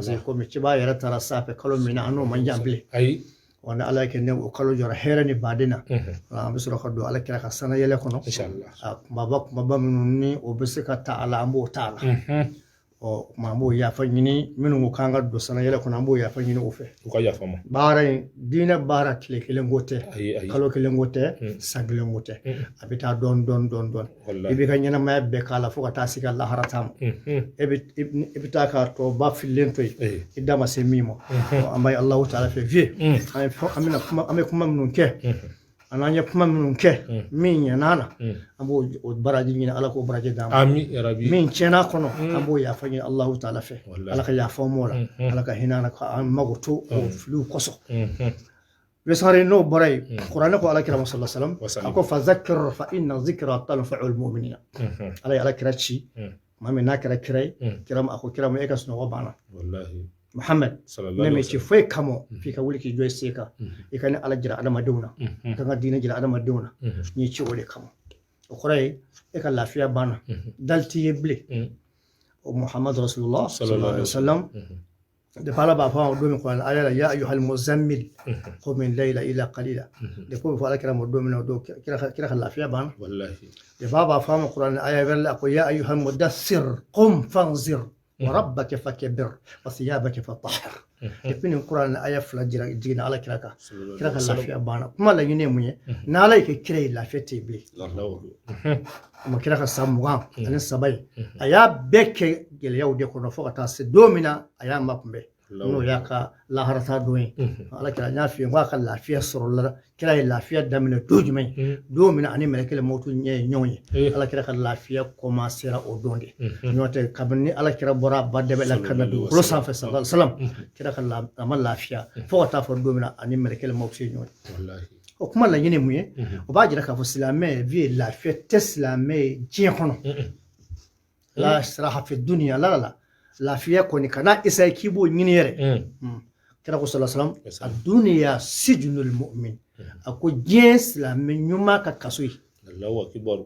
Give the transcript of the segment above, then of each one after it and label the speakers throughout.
Speaker 1: Parce que komi ciba yɛrɛ taara sanfɛ kalo min na, an n'o man jan bilen.
Speaker 2: Ayi.
Speaker 1: Wa ni Ala ye kɛ ne o kalo jɔra hɛrɛ ni baden na, an bɛ sɔrɔ ka don Ala kira ka sanayɛlɛ kɔnɔ.
Speaker 2: Inshallah.
Speaker 1: A kumaba kumaba minnu ni o bɛ se ka ta a la, an b'o ta a la. Ɔ tuma an b'o yafa ɲini minnu ko k'an ka don sanayɛlɛ kɔnɔ, an b'o yafa ɲini o fɛ.
Speaker 2: U ka yafa ma.
Speaker 1: Baara in, diinɛ baara, tile kelen ko tɛ,
Speaker 2: Ayi, ayi.
Speaker 1: kalo kelen ko tɛ, san kelen ko tɛ. A bɛ taa dɔɔni dɔɔni dɔɔni dɔɔni.
Speaker 2: Wallahi.
Speaker 1: I b'i ka ɲɛnamaya bɛɛ k'a la fo ka taa se ka lahara ta ma. E bɛ i bɛ taa k'a tɔ ba fililen to yen, i da ma se min ma. Ɔ, an b'a ye Alahu taala fɛ, vieux, an ye fɔ an bɛna kuma, an bɛ kuma minnu kɛ ani an ye kuma minnu kɛ min ɲɛna na, an b'o o baraji ɲini, Ala k'o baraji d'an ma.
Speaker 2: Ami ya Rabbi.
Speaker 1: Min tiɲɛna kɔnɔ, an b'o yafa ɲini Alahu taala fɛ.
Speaker 2: Wallahi.
Speaker 1: Ala ka yafa m'o la, Ala ka hinɛ an na, ka an mago to o filiw kosɔn. Besari n'o bɔra yen, kuranɛ ko Ala kira ma sallallahu alaihi wasallam, a ko fazakir fa inna zikra tanfa'ul mu'minina. Ala ye Ala kira ci tuma min n'a kɛra kira ye, kira ma, a ko kira ma, e ka sunɔgɔ banna.
Speaker 2: Wallahi.
Speaker 1: Muhammad,
Speaker 2: Sallallahu
Speaker 1: ne
Speaker 2: alaihi
Speaker 1: m'i ci foyi kama f'i ka wuli k'i jɔ i sen kan, i ka ne Ala jira adamadenw na, i ka n ka diinɛ jira adamadenw na. N y'i ci o de kama. O kɔrɔ ye e ka lafiya banna, dali t'i ye bilen. O Muhammad Rasulullah sallallahu alaihi wasallam, depuis Ala b'a fɔ a ma don min kuranɛ aya la, ya ayyuhal muzammil qum layla ila qalila, depuis o bɛ fɔ Ala kira ma don min na, o don kira ka lafiya banna.
Speaker 2: Wallahi.
Speaker 1: Depuis a b'a fɔ a ma kuranɛ aya wɛrɛ la, a ko ya ayyuhal mudaththir qum fanzir wa rabbaka fakabir wa thiyabaka fatahhir. Depuis nin kuranɛ aya fila jira jiginna Ala kira kan, kira ka lafiya banna. Kuma laɲini ye mun ye? N'Ala y'i kɛ kira ye, lafiya tɛ yen bilen.
Speaker 2: Allahu.
Speaker 1: O ma kira ka san 23 ye, a y'a bɛɛ kɛ gɛlɛyaw de kɔnɔ fo ka taa se don min na a y'a makunbɛn, n'o y'a ka laharata don ye. Ala kira, n y'a f'i ye n k'a ka lafiya sɔrɔla, kira ye lafiya daminɛ don jumɛn? Don min na ani mɛlɛkɛ mɔtu ɲɛ ye ɲɔgɔn ye, Ala kira ka lafiya commencera o don de. N'o tɛ, kabini Ala kira bɔra a ba dɛbɛ la ka na dugukolo sanfɛ sallallahu alaihi wasallam, kira ka a ma lafiya fo ka taa fɔ don min na ani mɛlɛkɛ mɔtu ye ɲɔgɔn ye.
Speaker 2: Wallahi.
Speaker 1: O kuma laɲini ye mun ye? O b'a jira k'a fɔ silamɛ vieux, lafiya tɛ silamɛ ye diɲɛ kɔnɔ. La siraha fi dunya la la la, lafiya kɔni kana essayer k'i b'o ɲini yɛrɛ. Kira ko sallallahu alaihi wasallam, ad-dunya sijnul mu'min. A ko diɲɛ silamɛ ɲuman ka kaso ye.
Speaker 2: Allahu akbar.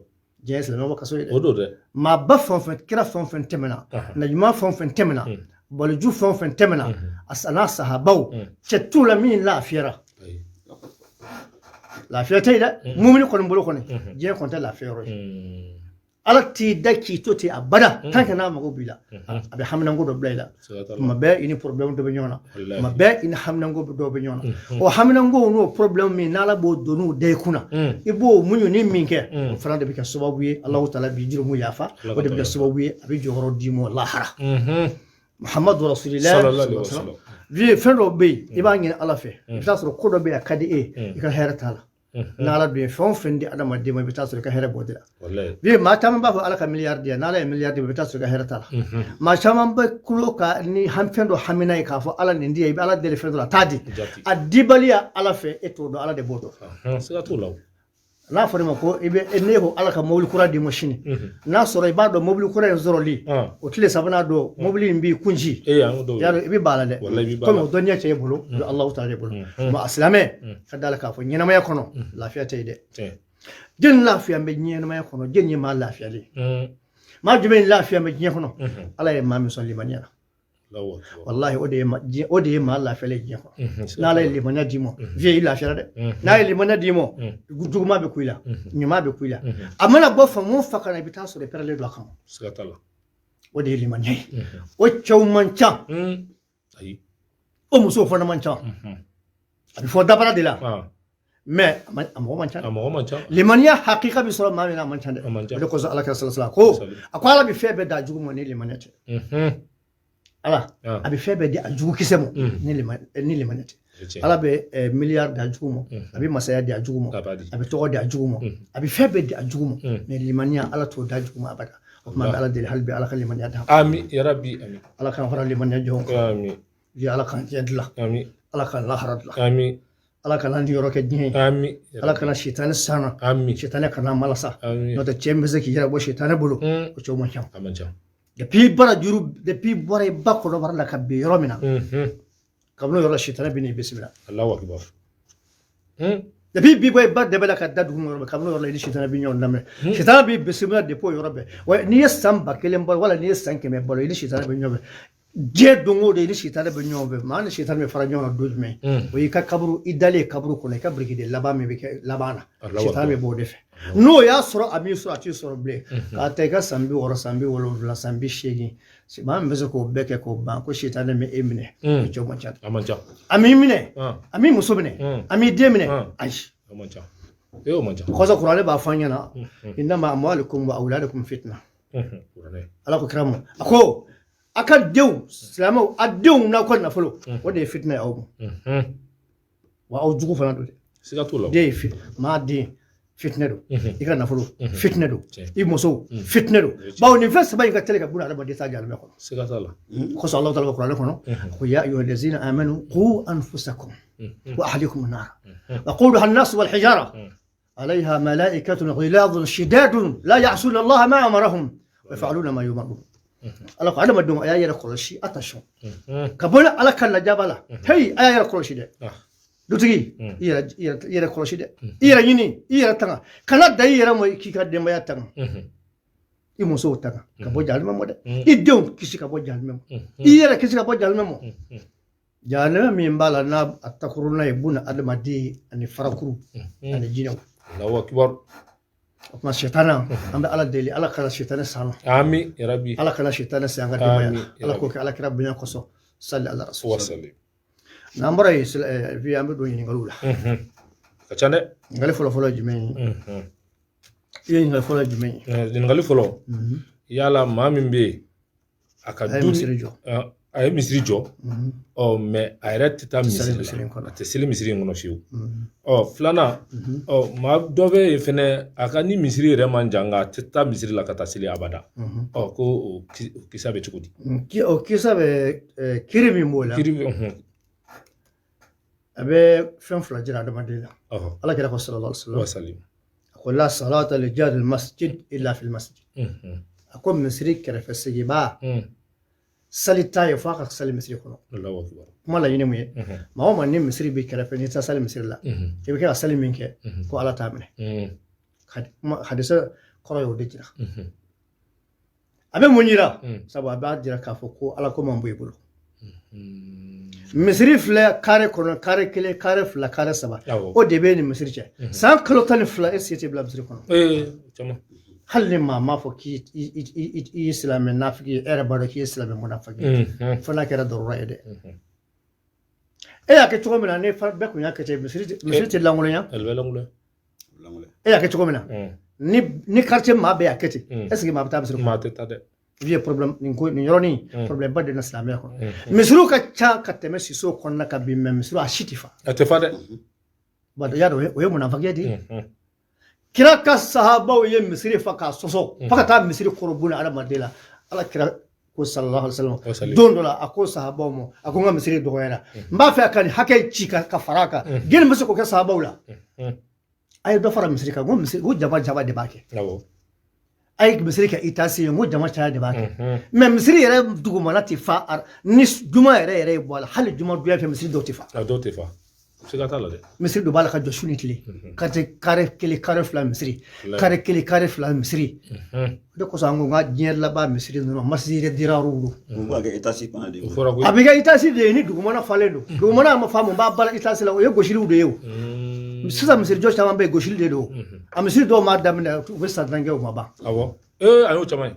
Speaker 1: Diɲɛ silamɛ ka kaso ye dɛ.
Speaker 2: O don dɛ.
Speaker 1: Maaba fɛn o fɛn, kira fɛn o fɛn tɛmɛna, naɲuman fɛn o fɛn tɛmɛna, baliju fɛn o fɛn tɛmɛna, a n'a sahabaw, cɛ t'u la min lafiyara.
Speaker 2: Ayi.
Speaker 1: Lafiya tɛ yen dɛ. Mumini kɔni bolo kɔni, diɲɛ kɔni tɛ lafiya yɔrɔ ye. Ala t'i da k'i to ten abada, tant que n'a mago b'i la, a bɛ haminanko dɔ bila i la.
Speaker 2: Siga t'a la.
Speaker 1: Tuma bɛɛ i ni problème dɔ bɛ ɲɔgɔn na.
Speaker 2: Wallahi.
Speaker 1: Tuma bɛɛ i ni haminanko dɔ bɛ ɲɔgɔn na. O haminanko n'o problème min n'Ala b'o don n'o da i kunna, i b'o muɲu ni min kɛ, o fana de bɛ kɛ sababu ye Alahu taala b'i jurumu yafa. O de bɛ kɛ sababu ye a bɛ jɔyɔrɔ d'i ma lahara. Muhammadu Rasulillah
Speaker 2: Sallallahu alaihi wasallam.
Speaker 1: Vieux, fɛn dɔw bɛ yen, i b'a ɲini Ala fɛ, i bɛ taa sɔrɔ ko dɔ bɛ yen, a ka di e ye, i ka hɛrɛ t'a la. N'Ala dun ye fɛn o fɛn di adamaden ma, i bɛ taa sɔrɔ i ka hɛrɛ bɔ de la.
Speaker 2: Wallahi.
Speaker 1: Vieux, maa caman b'a fɔ Ala ka miliyari di yan. N'Ala ye miliyari di, i bɛ taa sɔrɔ i ka hɛrɛ t'a la. Maa caman bɛ kulo ka ni fɛn dɔ hamina ye k'a fɔ Ala nin di yan, i bɛ Ala deli fɛn dɔ la, a t'a di.
Speaker 2: Jati.
Speaker 1: A dibaliya Ala fɛ, e t'o dɔn, Ala de b'o dɔn.
Speaker 2: Siga t'o la o.
Speaker 1: N'a fɔra i ma ko i bɛ ne ko Ala ka mobili kura d'i ma sini, n'a sɔrɔ i b'a dɔn mobili kura in sɔrɔli, o tile sabanan don mobili in b'i kun ci.
Speaker 2: Ee, an dɔw.
Speaker 1: Y'a dɔn i bɛ ban a la dɛ.
Speaker 2: Wallahi, i bɛ ban a
Speaker 1: Komi
Speaker 2: la.
Speaker 1: o dɔnniya tɛ e bolo, o bɛ Alahu taala de bolo. Mais a silamɛ ka da la k'a fɔ ɲɛnamaya kɔnɔ lafiya tɛ yen dɛ.
Speaker 2: Tiɲɛ.
Speaker 1: Jeli lafiya bɛ ɲɛnamaya kɔnɔ? Jeli ye maa lafiyalen? Maa jumɛn lafiya bɛ diɲɛ kɔnɔ? Ala ye maa min sɔn limaniya la.
Speaker 2: Allahu akbar.
Speaker 1: Wallahi, o de ye o de ye maa lafiyalen diɲɛ kɔnɔ. N'Ala ye limaniya d'i ma, vieux, i lafiyara dɛ. N'a ye limaniya d'i ma, juguman bɛ ku i la, ɲuman bɛ ku i la, a mana bɔ fan o fan ka na, i bɛ taa sɔrɔ i pɛrɛlen don a kama.
Speaker 2: Siga t'a la.
Speaker 1: O de ye limaniya ye. O cɛw man ca.
Speaker 2: Ayi.
Speaker 1: O musow fana man ca. A bɛ fɔ dabara de la, mais a mɔgɔ man ca.
Speaker 2: A mɔgɔ man ca.
Speaker 1: Limaniya hakika bɛ sɔrɔ maa min na, a man ca dɛ.
Speaker 2: A man ca.
Speaker 1: O de kosɔn Ala kira sallallahu alaihi wasallam ko, a ko Ala bɛ fɛn bɛɛ da jugu ma ni limaniya tɛ. Ala a bɛ fɛn bɛɛ di a jugu kisɛ ma ni limaniya tɛ. Ala bɛ miliyari di a jugu ma, a bɛ masaya di a jugu ma,
Speaker 2: A b'a di.
Speaker 1: a bɛ tɔgɔ di a jugu ma, a bɛ fɛn bɛɛ di a jugu ma, mais limaniya, Ala t'o da jugu ma abada. O tuma an bɛ Ala deli hali bi, Ala ka limaniya d'an ma.
Speaker 2: Ami ya Rabbi, ami.
Speaker 1: Ala k'an fara limaniya jɔnw kan.
Speaker 2: Ami.
Speaker 1: Bi Ala k'an diɲɛ dilan.
Speaker 2: Ami.
Speaker 1: Ala k'an lahara dilan.
Speaker 2: Ami.
Speaker 1: Ala kana n yɔrɔ kɛ diɲɛ ye.
Speaker 2: Ami.
Speaker 1: Ala kana sitanɛ sanna.
Speaker 2: Ami.
Speaker 1: Sitanɛ kana malasa.
Speaker 2: Ami.
Speaker 1: N'o tɛ, cɛ min bɛ se k'i yɛrɛ bɔ sitanɛ bolo, o cɛw man ca.
Speaker 2: A man ca.
Speaker 1: Depuis bara juru, depuis bɔra i ba kɔnɔbara la ka bin yɔrɔ min na, kabini o yɔrɔ la, sitanɛ bɛ n'i bisimila.
Speaker 2: Allahu akbar.
Speaker 1: Depuis bi bɔ i ba dɛbɛ la ka da dugu ma yɔrɔ bɛɛ, kabini o yɔrɔ la, i ni sitanɛ bɛ ɲɔgɔn daminɛ. Sitanɛ b'i bisimila depuis o yɔrɔ bɛɛ. Wa n'i ye san 1000 balo wala n'i ye san 100 balo, i ni sitanɛ bɛ ɲɔgɔn fɛ. Diɲɛ don o don, i ni sitanɛ bɛ ɲɔgɔn fɛ. Maa ni sitanɛ bɛ fara ɲɔgɔn na don jumɛn? O y'i ka kaburu, i dalen kaburu kɔnɔ, i ka birikiden laban min bɛ kɛ laban na, sitanɛ bɛ bɔ o de fɛ. N'o y'a sɔrɔ, a m'i sɔrɔ, a t'i sɔrɔ bilen. K'a ta i ka san 60, san 70, san 80, maa min bɛ se k'o bɛɛ kɛ k'o ban ko sitanɛ bɛ e minɛ, o cɛw man ca.
Speaker 2: A man ca.
Speaker 1: A m'i minɛ, a m'i muso minɛ, a m'i den minɛ, ayi.
Speaker 2: A man ca. E, o man ca.
Speaker 1: Kɔsɔ kuranɛ b'a fɔ an ɲɛna: innama amwalukum wa awladukum fitna. Ala ko kira ma, a ko a ka denw, silamɛw, a denw n'aw ka nafolo, o de ye fitinɛ ye aw ma, wa aw jugu fana don dɛ.
Speaker 2: Siga t'o la.
Speaker 1: Den ye, maa den fitinɛ don, i ka nafolo fitinɛ don, i musow fitinɛ don, bawo nin fɛn saba in ka teli ka buna adamaden ta jahanamɛ kɔnɔ.
Speaker 2: Siga t'a la.
Speaker 1: Kosɔn Alahu taala bɛ kuranɛ kɔnɔ ko: ya ayyuha allazina amanu qu anfusakum wa ahlikum nara waquduha an-nas wal hijara alayha malaikatun ghiladun shidadun la ya'suna Allah ma amarahum wa yaf'aluna ma yu'marun. Ala ko adamadenw, a y'a yɛrɛ kɔlɔsi, attention, ka bɔ Ala ka lajaba la. Hey, a y'a yɛrɛ kɔlɔsi dɛ. Dutigi, i yɛrɛ kɔlɔsi dɛ, i yɛrɛ ɲini, i yɛrɛ tanga, kana da i yɛrɛ ma k'i ka denbaya tanga, i musow tanga ka bɔ jahanama ma dɛ, i denw kisi ka bɔ jahanama ma, i yɛrɛ kisi ka bɔ jahanama ma. Jahanama min b'a la n'a a takuruna ye buna adamaden ani farakuru ani jinɛw.
Speaker 2: Allahu akbar.
Speaker 1: O tuma sitana, an bɛ Ala deli, Ala kana sitanɛ san.
Speaker 2: Ami yarabi.
Speaker 1: Ala kana sitanɛ san an ka denbaya la. Ala k'o kɛ Ala kira bonya kosɔn. Sali ala rasul.
Speaker 2: Wasali.
Speaker 1: N'an bɔra yen bi, an bɛ don ɲininkaliw la.
Speaker 2: Ka ca dɛ.
Speaker 1: Ɲininkali fɔlɔ fɔlɔ ye jumɛn ye? I ye ɲininkali fɔlɔ ye jumɛn ye?
Speaker 2: Ɲininkali fɔlɔ, yala maa min bɛ yen, a ka
Speaker 1: A ye
Speaker 2: du
Speaker 1: misiri jɔ.
Speaker 2: A ye misiri jɔ, ɔ mɛ a yɛrɛ tɛ taa
Speaker 1: seli
Speaker 2: misiri
Speaker 1: misiri in
Speaker 2: la,
Speaker 1: kɔnɔ.
Speaker 2: A tɛ seli misiri in kɔnɔ fiyewu. Ɔ filanan, ɔ maa dɔ bɛ yen fɛnɛ, a ka ni misiri yɛrɛ man jan, nka a tɛ taa misiri la ka taa seli abada. Ɔ ko o kisa bɛ cogo di?
Speaker 1: O kisa bɛ kiri min b'o la,
Speaker 2: kiri
Speaker 1: a bɛ fɛn fila jira adamaden la. Ala kira ko sallallahu alaihi wasallam,
Speaker 2: wasali.
Speaker 1: A ko: la salata li jari masjid illa fil masjid. A ko misiri kɛrɛfɛ sigibaa, sali t'a ye f'a ka sali misiri kɔnɔ.
Speaker 2: Allahu akbar.
Speaker 1: Kuma laɲini mun ye? Maa o maa ni misiri b'i kɛrɛfɛ, n'i taa sali misiri la, i bɛ kɛ ka sali min kɛ, ko Ala t'a minɛ. Hadisa kɔrɔ y'o de jira. A bɛ mun jira? Sabu a b'a jira k'a fɔ ko Ala ko man bɔ i bolo. Misiri filɛ kare kɔnɔ, kare kelen, kare fila, kare saba, o de bɛ ni misiri cɛ. San kalo 12, e se tɛ bila misiri kɔnɔ.
Speaker 2: Ee, caman.
Speaker 1: Hali ni maa m'a fɔ k'i i ye silamɛ nafigi ye, e yɛrɛ b'a dɔn k'i ye silamɛ munafiki ye, fo n'a kɛra darura ye dɛ. E y'a kɛ cogo min na, ne bɛɛ kun y'a kɛ ten, misiri tɛ lankolonya.
Speaker 2: A bɛ lankolonya.
Speaker 1: E y'a kɛ cogo min na, ni quartier maa bɛɛ y'a kɛ ten, est ce que maa bɛ taa misiri kɔnɔ?
Speaker 2: Maa tɛ taa dɛ.
Speaker 1: I ye problème nin ko nin yɔrɔnin, problème ba de na silamɛya kɔnɔ. Misiriw ka ca ka tɛmɛ sisow kɔnɔna kan bi, mɛ misiriw a si tɛ fa.
Speaker 2: A tɛ fa dɛ.
Speaker 1: Ba y'a dɔn, o ye munafakiya de ye. Kira ka sahabaw ye misiri fa k'a sɔsɔ fo ka taa misiri kɔrɔ buna adamaden la. Ala kira ko sallallahu alaihi wasallam, don dɔ la, a ko sahabaw ma, a ko n ka misiri dɔgɔyara, n b'a fɛ a ka nin hakɛ ci ka fara a kan. Jeli bɛ se k'o kɛ sahabaw la? A ye dɔ fara misiri kan. N ko misiri, ko jama jama de b'a kɛ. A ye misiri kɛ étage ye. N ko jama caya de b'a kɛ. Mɛ misiri yɛrɛ dugumana tɛ fa ni juma yɛrɛ yɛrɛ ye bɔ a la. Hali juma dunya fɛ, misiri dɔw tɛ fa.
Speaker 2: A dɔw tɛ fa, siga t'a la dɛ.
Speaker 1: Misiri dɔ b'a la ka jɔ su ni tile, kare kelen, kare fila misiri, kare kelen, kare fila misiri. O de kosɔn an ko n ka diɲɛ laban misiri ninnu, masjid diraru don. A bɛ kɛ étage de ye ni dugumana falen don. Dugumana ma fa, mun b'a bala étage la? O ye gosiliw de ye. O sisan misiri jɔ caman bɛ yen, gosili de don. A misiri dɔw m'a daminɛ, u bɛ san 10 kɛ, u ma ban.
Speaker 2: Awɔ, ee, a y'o caman ye.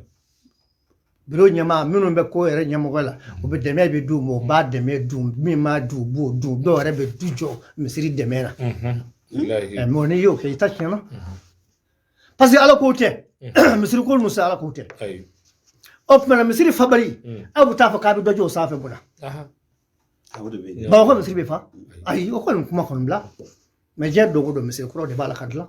Speaker 1: Biro ɲɛmaa minnu bɛ ko yɛrɛ ɲɛmɔgɔ la, u bɛ dɛmɛ bɛ d'u ma, u b'a dɛmɛ dun, min m'a dun, u b'o dun. Dɔw yɛrɛ bɛ du jɔ misiri dɛmɛ na. Mɛ n'i y'o kɛ, i ta tiɲɛna, parce que Ala ko tɛ misiri ko ninnu sa, Ala ko tɛ. O tuma na, misiri fabali, aw bɛ taa fɔ k'a bɛ dɔ jɔ o sanfɛ, mun na? Bamakɔ misiri bɛ fa? Ayi, o kɔni kuma kɔni bila. Mɛ diɲɛ don o don, misiri kuraw de b'a la ka dilan.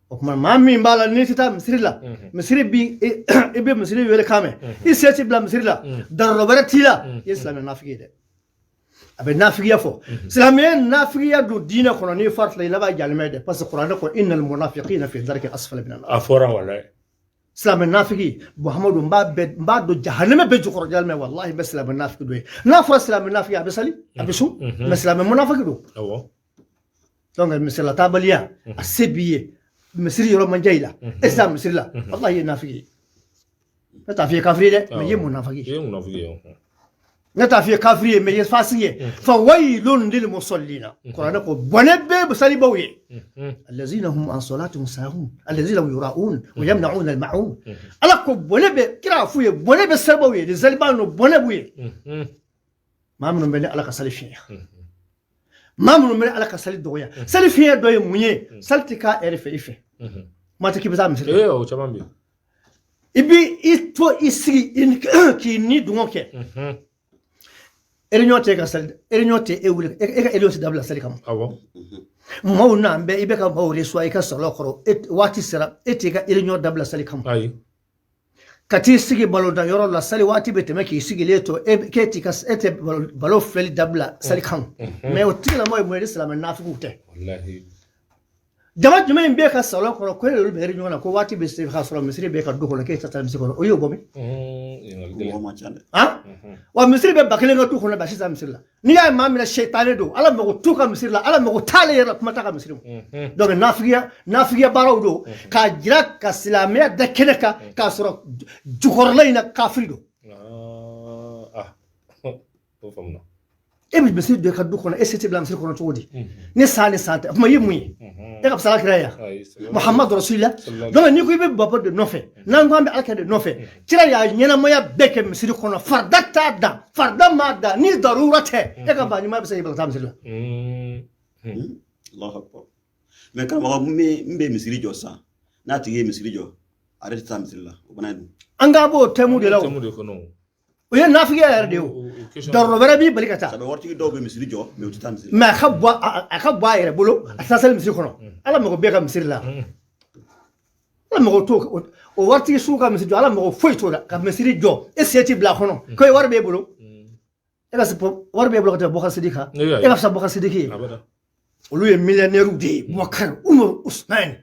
Speaker 1: O tuma maa min b'a la n'i tɛ taa misiri la, misiri bi i bɛ misiri wele kan mɛn, i se t'i bila misiri la, darɔrɔ wɛrɛ t'i la, i ye silamɛ nafigi ye dɛ. A bɛ nafigiya fɔ, silamɛya nafigiya don diinɛ kɔnɔ. N'i fari i laban jalimɛ dɛ, parce que kuranɛ ko: innal munafiqina fi darki asfali minan nar.
Speaker 2: A fɔra walayi.
Speaker 1: Silamɛ nafigi, Muhamadu, n b'a bɛɛ, n b'a dɔn jahanamɛ bɛɛ jukɔrɔ jalimɛ. Walahi, n bɛ silamɛ nafigi dɔ ye. N'a fɔra silamɛ nafigi, a bɛ sali, a bɛ sun, mɛ silamɛ munafigi don. Donc misiri taabaliya, a se b'i ye, misiri yɔrɔ man diya i la, e tɛ taa misiri la, walahi, i ye nafigi ye. Ne t'a f'i ye kafiri dɛ, mais i ye munafiki
Speaker 2: I ye munafiki ye.
Speaker 1: Ne t'a f'i ye kafiri ye, mais i ye fasigi ye. Fa waylun lil musallina, kuranɛ ko bɔnɛ bɛ salibaw ye. Allazina hum an salatihim sahun allazina hum yura'un wa yamna'una al-ma'un. Ala ko bɔnɛ bɛ, kira f'u ye, bɔnɛ bɛ salibaw ye, ni saliba ninnu, bɔnɛ b'u ye. Maa minnu bɛ ni Ala ka sali fiɲɛ, maa minnu bɛ Ala ka sali dɔgɔya. Sali fiɲɛ dɔ ye mun ye? Sali tɛ k'a yɛrɛ fɛ i fɛ, maa tɛ k'i bɛ taa misiri la.
Speaker 2: Ee, o caman bɛ yen.
Speaker 1: I bi i to i sigi k'i ni dungɔ kɛ. Réunion tɛ ka sali, réunion tɛ e wuli, e ka réunion tɛ dabila sali kama. Maaw n'an bɛɛ, i bɛ ka maaw reçoit i ka sɔrɔ kɔrɔ, waati sera, e t'i ka réunion dabila sali kama.
Speaker 2: Ayi.
Speaker 1: Ka t'i sigi balontan yɔrɔ la, sali waati bɛ tɛmɛ k'i sigilen to, e k'e t'i ka e tɛ balo filɛli dabila sali kama. Mais o tigilamɔgɔ ye mun ye? Ni silamɛ nafigiw tɛ.
Speaker 2: Walahi.
Speaker 1: Jama jumɛn in b'e ka salon kɔnɔ ko e y'olu bɛ ɲɔgɔn na ko waati bɛ se k'a sɔrɔ misiri b'e ka du kɔnɔ, k'e ta taa misiri kɔnɔ, o y'o bɔ min?
Speaker 2: Ɲininkali gɛlɛn.
Speaker 3: Mɔgɔ man ca dɛ.
Speaker 1: Han, wa misiri bɛ ba kelen ka du kɔnɔ, basi taa misiri la. N'i y'a ye maa min na, sɛtanɛ don. Ala mago t'u ka misiri la, Ala mago t'ale yɛrɛ la, kuma t'a ka misiri ma. Donc nafigiya baaraw don k'a jira ka silamɛya da kɛnɛ kan, k'a sɔrɔ jukɔrɔla in na kafiri don.
Speaker 2: Ah, o faamuna.
Speaker 1: E bɛ misiri don i ka du kɔnɔ, e se tɛ bila misiri kɔnɔ cogo di? Ni san ni san tɛ, o tuma i ye mun ye? E ka fisa Ala kira ye yan?
Speaker 2: Ayi.
Speaker 1: Muhammadu Rasulillah.
Speaker 2: Sallallahu.
Speaker 1: Donc n'i ko i bɛ baba de nɔfɛ, n'an ko an bɛ Ala kɛ de nɔfɛ, kira y'a ɲɛnamaya bɛɛ kɛ misiri kɔnɔ. Farida t'a dan, farida m'a dan, ni darura tɛ, e ka ba ɲuman bɛ se k'i bila ka taa misiri la.
Speaker 3: Allahu akbar. Mais karamɔgɔ, min bɛ misiri jɔ sisan, n'a tigi ye misiri jɔ, a yɛrɛ tɛ taa misiri la, o fana ye dun?
Speaker 1: An k'a b'o thème de la. O
Speaker 2: Thème de kɔnɔ.
Speaker 1: o ye nafigiya yɛrɛ de ye. O darura wɛrɛ b'i bali ka taa.
Speaker 3: Sabu waritigi dɔw bɛ misiri jɔ, mais u tɛ taa misiri la.
Speaker 1: Mais a ka bɔ a yɛrɛ bolo, a taa sali misiri kɔnɔ. Ala mago bɛɛ ka misiri la, Ala mago t'o o waritigi sugu ka misiri jɔ. Ala mago foyi t'o la ka misiri jɔ, e se t'i bila a kɔnɔ ko wari b'e bolo. E ka wari b'e bolo ka tɛmɛ Bubakar Sidiki kan? E ka fisa Bubakar Sidiki ye?
Speaker 2: Abada.
Speaker 1: Olu ye millionnaires de ye. Bubakar, Umar, Usman,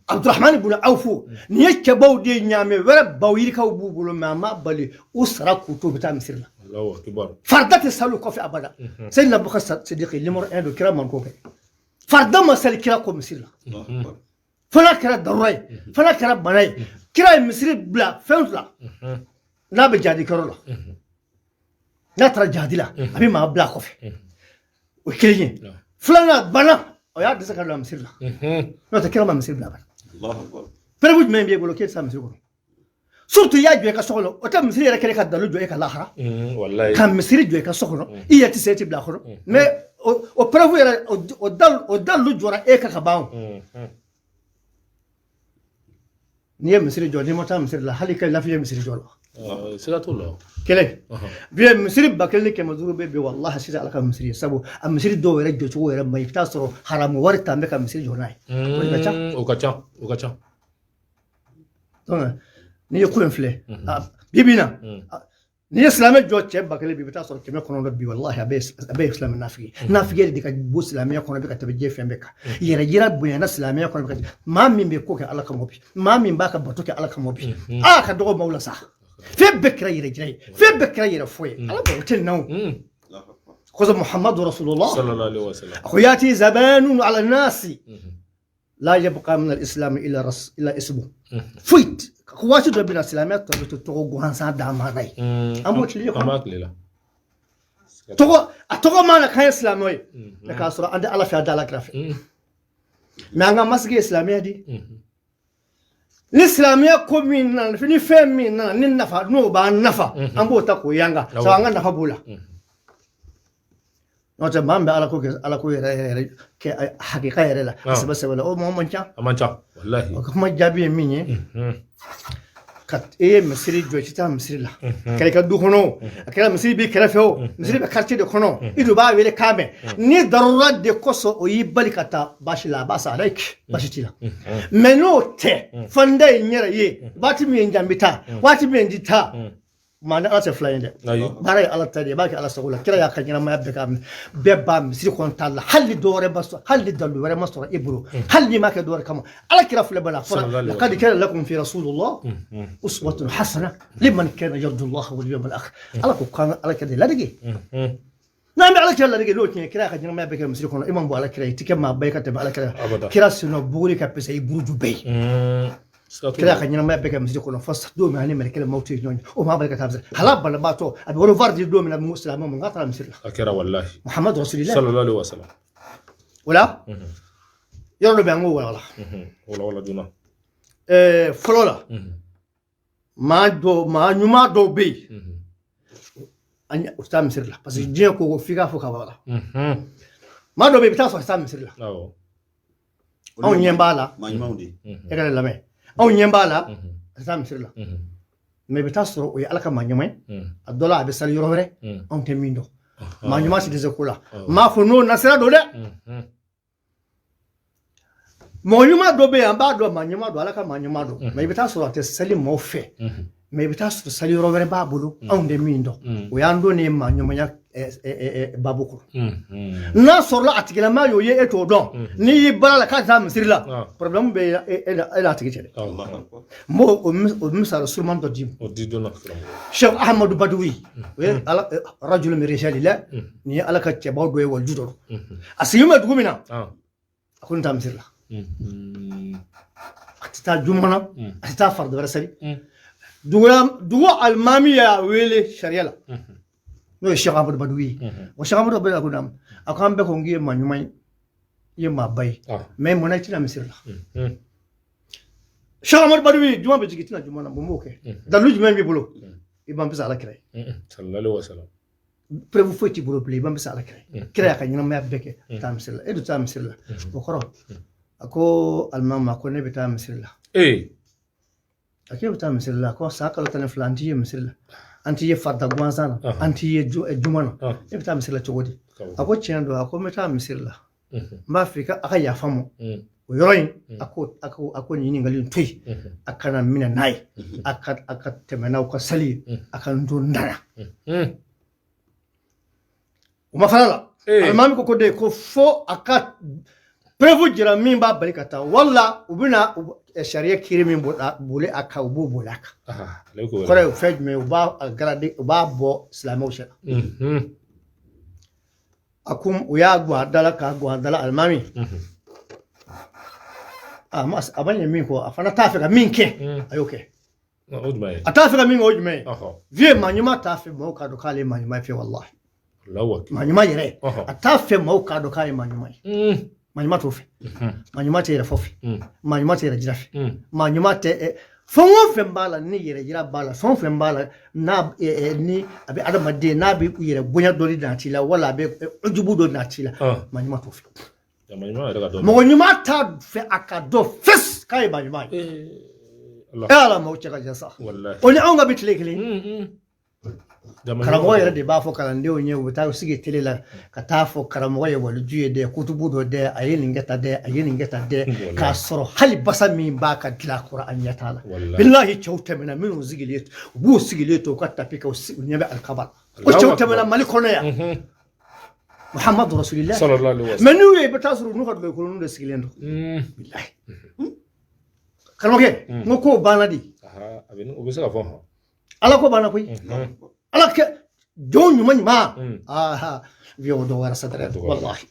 Speaker 1: Abdurahman ibn Awf, nin ye cɛbaw de ye. Ɲaamɛ wɛrɛ baw yirikaw b'u bolo, mais a ma bali u sara k'u to, u bɛ taa misiri la.
Speaker 2: Allahu akbar.
Speaker 1: Farida tɛ sali kɔfɛ abada. Seydina Bubakar Sidiki numéro 1 don. Kira man ko kɛ farida ma sali kira kɔ misiri la.
Speaker 3: Allahu akbar.
Speaker 1: Fo n'a kɛra darura ye, fo n'a kɛra bana ye. Kira ye misiri bila fɛn fila: n'a bɛ jadi kɛyɔrɔ la, n'a taara jadi la, a bɛ maa bila a kɔfɛ, o ye kelen ye. Filanan, bana, o y'a dɛsɛ ka don a misiri la. N'o tɛ, kira ma misiri bila abada.
Speaker 3: Allahu akbar.
Speaker 1: Preuve jumɛn b'e bolo k'e tɛ taa misiri kɔnɔ? Surtout i y'a jɔ i ka so kɔnɔ, o tɛ misiri yɛrɛ kɛlen ka dalu jɔ e ka lahara.
Speaker 2: Wallahi.
Speaker 1: Ka misiri jɔ i ka so kɔnɔ, i yɛrɛ tɛ se, e tɛ bila a kɔnɔ, mais o preuve yɛrɛ, o dalu jɔra e kan ka ban o. N'i ye misiri jɔ, n'i ma taa misiri la, hali i ka lafiya misiri jɔ la.
Speaker 2: Siga t'o la.
Speaker 1: Kelen bi ye misiri 1500 bɛ bi. Walahi, sisan Ala ka misiri ye, sabu a misiri dɔw yɛrɛ jɔcogo yɛrɛ ma ɲi. I bɛ taa sɔrɔ haramu wari t'an bɛ ka misiri jɔ n'a ye, o de ka ca.
Speaker 2: O ka ca, o ka ca.
Speaker 1: Donc n'i ye ko in filɛ bi bi in na, n'i ye silamɛ jɔ cɛ 1000 bi, i bɛ taa sɔrɔ 900 bi, walahi, a bɛɛ ye silamɛ nafigi ye. Nafigi de ka bɔ silamɛya kɔnɔ, bɛ ka tɛmɛ diɲɛ fɛn bɛɛ kan. Yɛrɛ yira bonyana silamɛya kɔnɔ, bɛ ka maa min bɛ ko kɛ Ala kama bi, maa min b'a ka bato kɛ Ala kama bi, aa, ka dɔgɔ maaw la sa. Fɛn bɛɛ kɛra yɛrɛ jira ye, fɛn bɛɛ kɛra yɛrɛ fɔ ye. Ala mago tɛ nin na o.
Speaker 3: Allahu akbar.
Speaker 1: Kosɔn Muhammadu Rasulullah
Speaker 2: Sallallahu alaihi wasallam.
Speaker 1: A ko yati zamanun ala nasi la yabqa min al-islam illa ras illa ismu. Foyi ko waati dɔ bɛ na, silamɛya tɔ bɛ to tɔgɔ gansan d'a ma n'a ye. An b'o tile
Speaker 2: An
Speaker 1: kɔnɔ.
Speaker 2: b'a tile la.
Speaker 1: Tɔgɔ, a tɔgɔ mana k'an ye silamɛ ye, mɛ k'a sɔrɔ an tɛ Ala fɛ, an tɛ Ala kira fɛ. Mɛ an ka masigi ye silamɛya di. Ni silamɛya ko min nana, ni fɛn min nana ni nafa, n'o b'an nafa, an b'o ta k'o yanga, sabu an ka nafa b'o la. N'o tɛ, maa min bɛ ala ko kɛ, ala ko yɛrɛ yɛrɛ kɛ hakika yɛrɛ la, a sɛbɛ sɛbɛ la, o mɔgɔ man ca.
Speaker 2: A man ca wallahi.
Speaker 1: O ka kuma jaabi ye min ye, ka e ye misiri jɔ, i tɛ taa misiri la, a kɛra i ka du kɔnɔ o, a kɛra misiri b'i kɛrɛfɛ o, misiri bɛ quartier de kɔnɔ, i dun b'a wele k'a mɛn, ni darura de kosɔn o y'i bali ka taa, baasi la, a b'a sa alek, baasi t'i la. Mais n'o tɛ, fanda ye n yɛrɛ ye, waati min ye n jan, n bɛ taa, waati min ye n ti taa, maa ni Ala tɛ fila ye dɛ.
Speaker 2: Ayi.
Speaker 1: Baara ye Ala ta de ye, i b'a kɛ Ala sago la. Kira y'a ka ɲɛnamaya bɛɛ k'a bɛɛ ba misiri kɔnɔ t'a la, hali ni dɔwɛrɛ ma sɔrɔ, hali ni dalu wɛrɛ ma sɔrɔ e bolo, hali n'i m'a kɛ dɔwɛrɛ kama, Ala kira filɛ bala fɔra
Speaker 2: Sallallahu alaihi
Speaker 1: laqad kana lakum fi rasulillah uswatun hasana liman kana yarju Allah wal yawmal akhir. Ala ko k'an ka Ala kira de ladege. N'an bɛ Ala kira ladege, n'o tiɲɛ, kira y'a ka ɲɛnamaya bɛɛ kɛ misiri kɔnɔ, i man bɔ Ala kira ye, i ti kɛ maa ba ye ka tɛmɛ Ala kira.
Speaker 2: Abada.
Speaker 1: Kira sinɔ buguri ka pesa i buruju bɛɛ ye. Kira ka ɲɛnamaya bɛɛ kɛ misiri kɔnɔ fo don min ani mɛlɛkɛ mawuti ye ɲɔgɔn ye, o ma bali ka taa misiri. Hala banabaatɔ a bɛ au revoir di don min na silamɛ ma, k'a taara misiri la.
Speaker 2: A kɛra wallahi.
Speaker 1: Muhammadu rasulillah
Speaker 2: sallallahu alaihi wasallam.
Speaker 1: O la yɔrɔ dɔ bɛ yen, an k'o walawala.
Speaker 2: Walawala joona.
Speaker 1: Fɔlɔ la, maa dɔw, maa ɲuman dɔw bɛ yen, u tɛ taa misiri la, parce que diɲɛ ko f'i k'a fɔ ka walawala. Maa dɔw bɛ yen, i bɛ taa sɔrɔ a tɛ taa misiri la. Anw ɲɛ b'a la.
Speaker 3: Maa ɲumanw de.
Speaker 1: E ka ne lamɛn, anw ɲɛ b'a la, a tɛ taa misiri la, mais i bɛ taa sɔrɔ o ye Ala ka maa ɲuman ye. A dɔ la, a bɛ sali yɔrɔ wɛrɛ, anw tɛ min dɔn. Maa ɲuman si tɛ se ko la, n m'a fɔ n'o nasira don dɛ. Mɔgɔ ɲuman dɔ bɛ yen, an b'a dɔn, maa ɲuman don, Ala ka maa ɲuman don, mais i bɛ taa sɔrɔ a tɛ sali maaw fɛ, mais i bɛ taa sɔrɔ sali yɔrɔ wɛrɛ b'a bolo, anw tɛ min dɔn. O y'an donnen maa ɲumanya babu kɔnɔ. N'a sɔrɔla a tigilama y'o ye, e t'o dɔn, n'i y'i baara la k'a tɛ taa misiri la, problème bɛ e n'a tigi cɛ dɛ. N b'o o misali suruman dɔ d'i ma. Cheikh Ahmadou Badawi, o ye Ala rajul min rijalillah, nin ye Ala ka cɛbaw dɔ ye, waliju dɔ don. A sigilen bɛ dugu min na, a ko nin taa misiri la, a tɛ taa juma na, a tɛ taa farida wɛrɛ seli. Dugu alimami y'a wele sariya la, n'o ye Cheikh Ahmadou Badawi ye. O Cheikh Ahmadou Badawi ko naamu, a ko an bɛɛ ko k'i ye maa ɲuman ye, i ye maaba ye, mais munna i tɛna misiri la? Cheikh Ahmadou Badawi, juma bɛ jigin, i tɛna juma na, mun b'o kɛ? Dalilu jumɛn b'i bolo? I b'an bisa Ala kira ye.
Speaker 2: Sallallahu alaihi wasallam.
Speaker 1: Preuve foyi t'i bolo bilen, i b'an bisa Ala kira ye. Kira y'a ka ɲɛnamaya bɛɛ kɛ taa misiri la, e dun taa misiri la. O kɔrɔ, a ko alimami ma ko ne bɛ taa misiri la. A k'e bɛ taa misiri la? Ko san kalo 12 an t'i ye misiri la, an t'i ye farida gansan na, an t'i ye juma na, e bɛ taa misiri la cogo di? A ko tiɲɛ don, a ko n bɛ taa misiri la, n b'a fɛ a ka yafa n ma o yɔrɔ in. A ko ɲininkali in to yen, a kana minɛ n'a ye, a ka tɛmɛ n'aw ka sali ye, a ka n to n da la. O ma fara la, alimami ko de ko fo a ka preuve jira min b'a bali ka taa, wala u bɛna sariya kiiri min boli a kan, u b'o boli a kan. Kɔrɔ ye fɛn jumɛn ye? U b'a garade, u b'a bɔ silamɛw cɛ la. A ko u y'a gwan a da la, k'a gwan a da la. Alimami a ma ɲɛ min kɔ, a fana t'a fɛ ka min kɛ, a y'o kɛ. A t'a fɛ ka min kɛ, o jumɛn ye? Vieux, maa ɲuman t'a fɛ maaw k'a dɔn k'ale ye maa ɲuman ye fiyewu, walahi. Maa ɲuman yɛrɛ, a t'a fɛ maaw k'a dɔn k'a ye maa ɲuman ye. Maa ɲuman t'o fɛ. Maa ɲuman tɛ yɛrɛ fɔ fɛ, maa ɲuman tɛ yɛrɛ jira fɛ, maa ɲuman tɛ fɛn o fɛn b'a la ni yɛrɛ jira b'a la, fɛn o fɛn b'a la n'a ni a bɛ adamaden n'a bɛ yɛrɛ bonya dɔ de nati la, wala a bɛ jugu dɔ nati la, maa ɲuman t'o fɛ. Mɔgɔ ɲuman t'a fɛ a ka dɔn fes k'a ye maa ɲuman ye. E Ala, maaw cɛ ka jan sa, o ni anw ka bi tile kelen. Karamɔgɔ yɛrɛ de b'a fɔ kalandenw ye, u bɛ taa sigi tele la ka taa fɔ karamɔgɔ ye waliju ye dɛ, kutubu dɔ dɛ, a ye nin kɛ tan dɛ, a ye nin kɛ tan dɛ, k'a sɔrɔ hali basa min b'a ka dilan kɔrɔ, a ɲɛ t'a la. Bilahi, cɛw tɛmɛna minnu sigilen, u b'u sigilen to u ka tapi kan, u ɲɛ bɛ alikaba la. O cɛw tɛmɛna Mali kɔnɔ yan, Muhammadu Rasulillah. Mais n'u ye, i bɛ taa sɔrɔ n'u ka dulɔkikolonw de sigilen don. Bilahi, karamɔgɔkɛ, n ko kow banna de.
Speaker 2: O bɛ se ka fɔ.
Speaker 1: Ala ko banna koyi. Ala kɛ jɔn ɲuman ɲuman, aa vieux, o dɔgɔyara sa dɛ, walahi.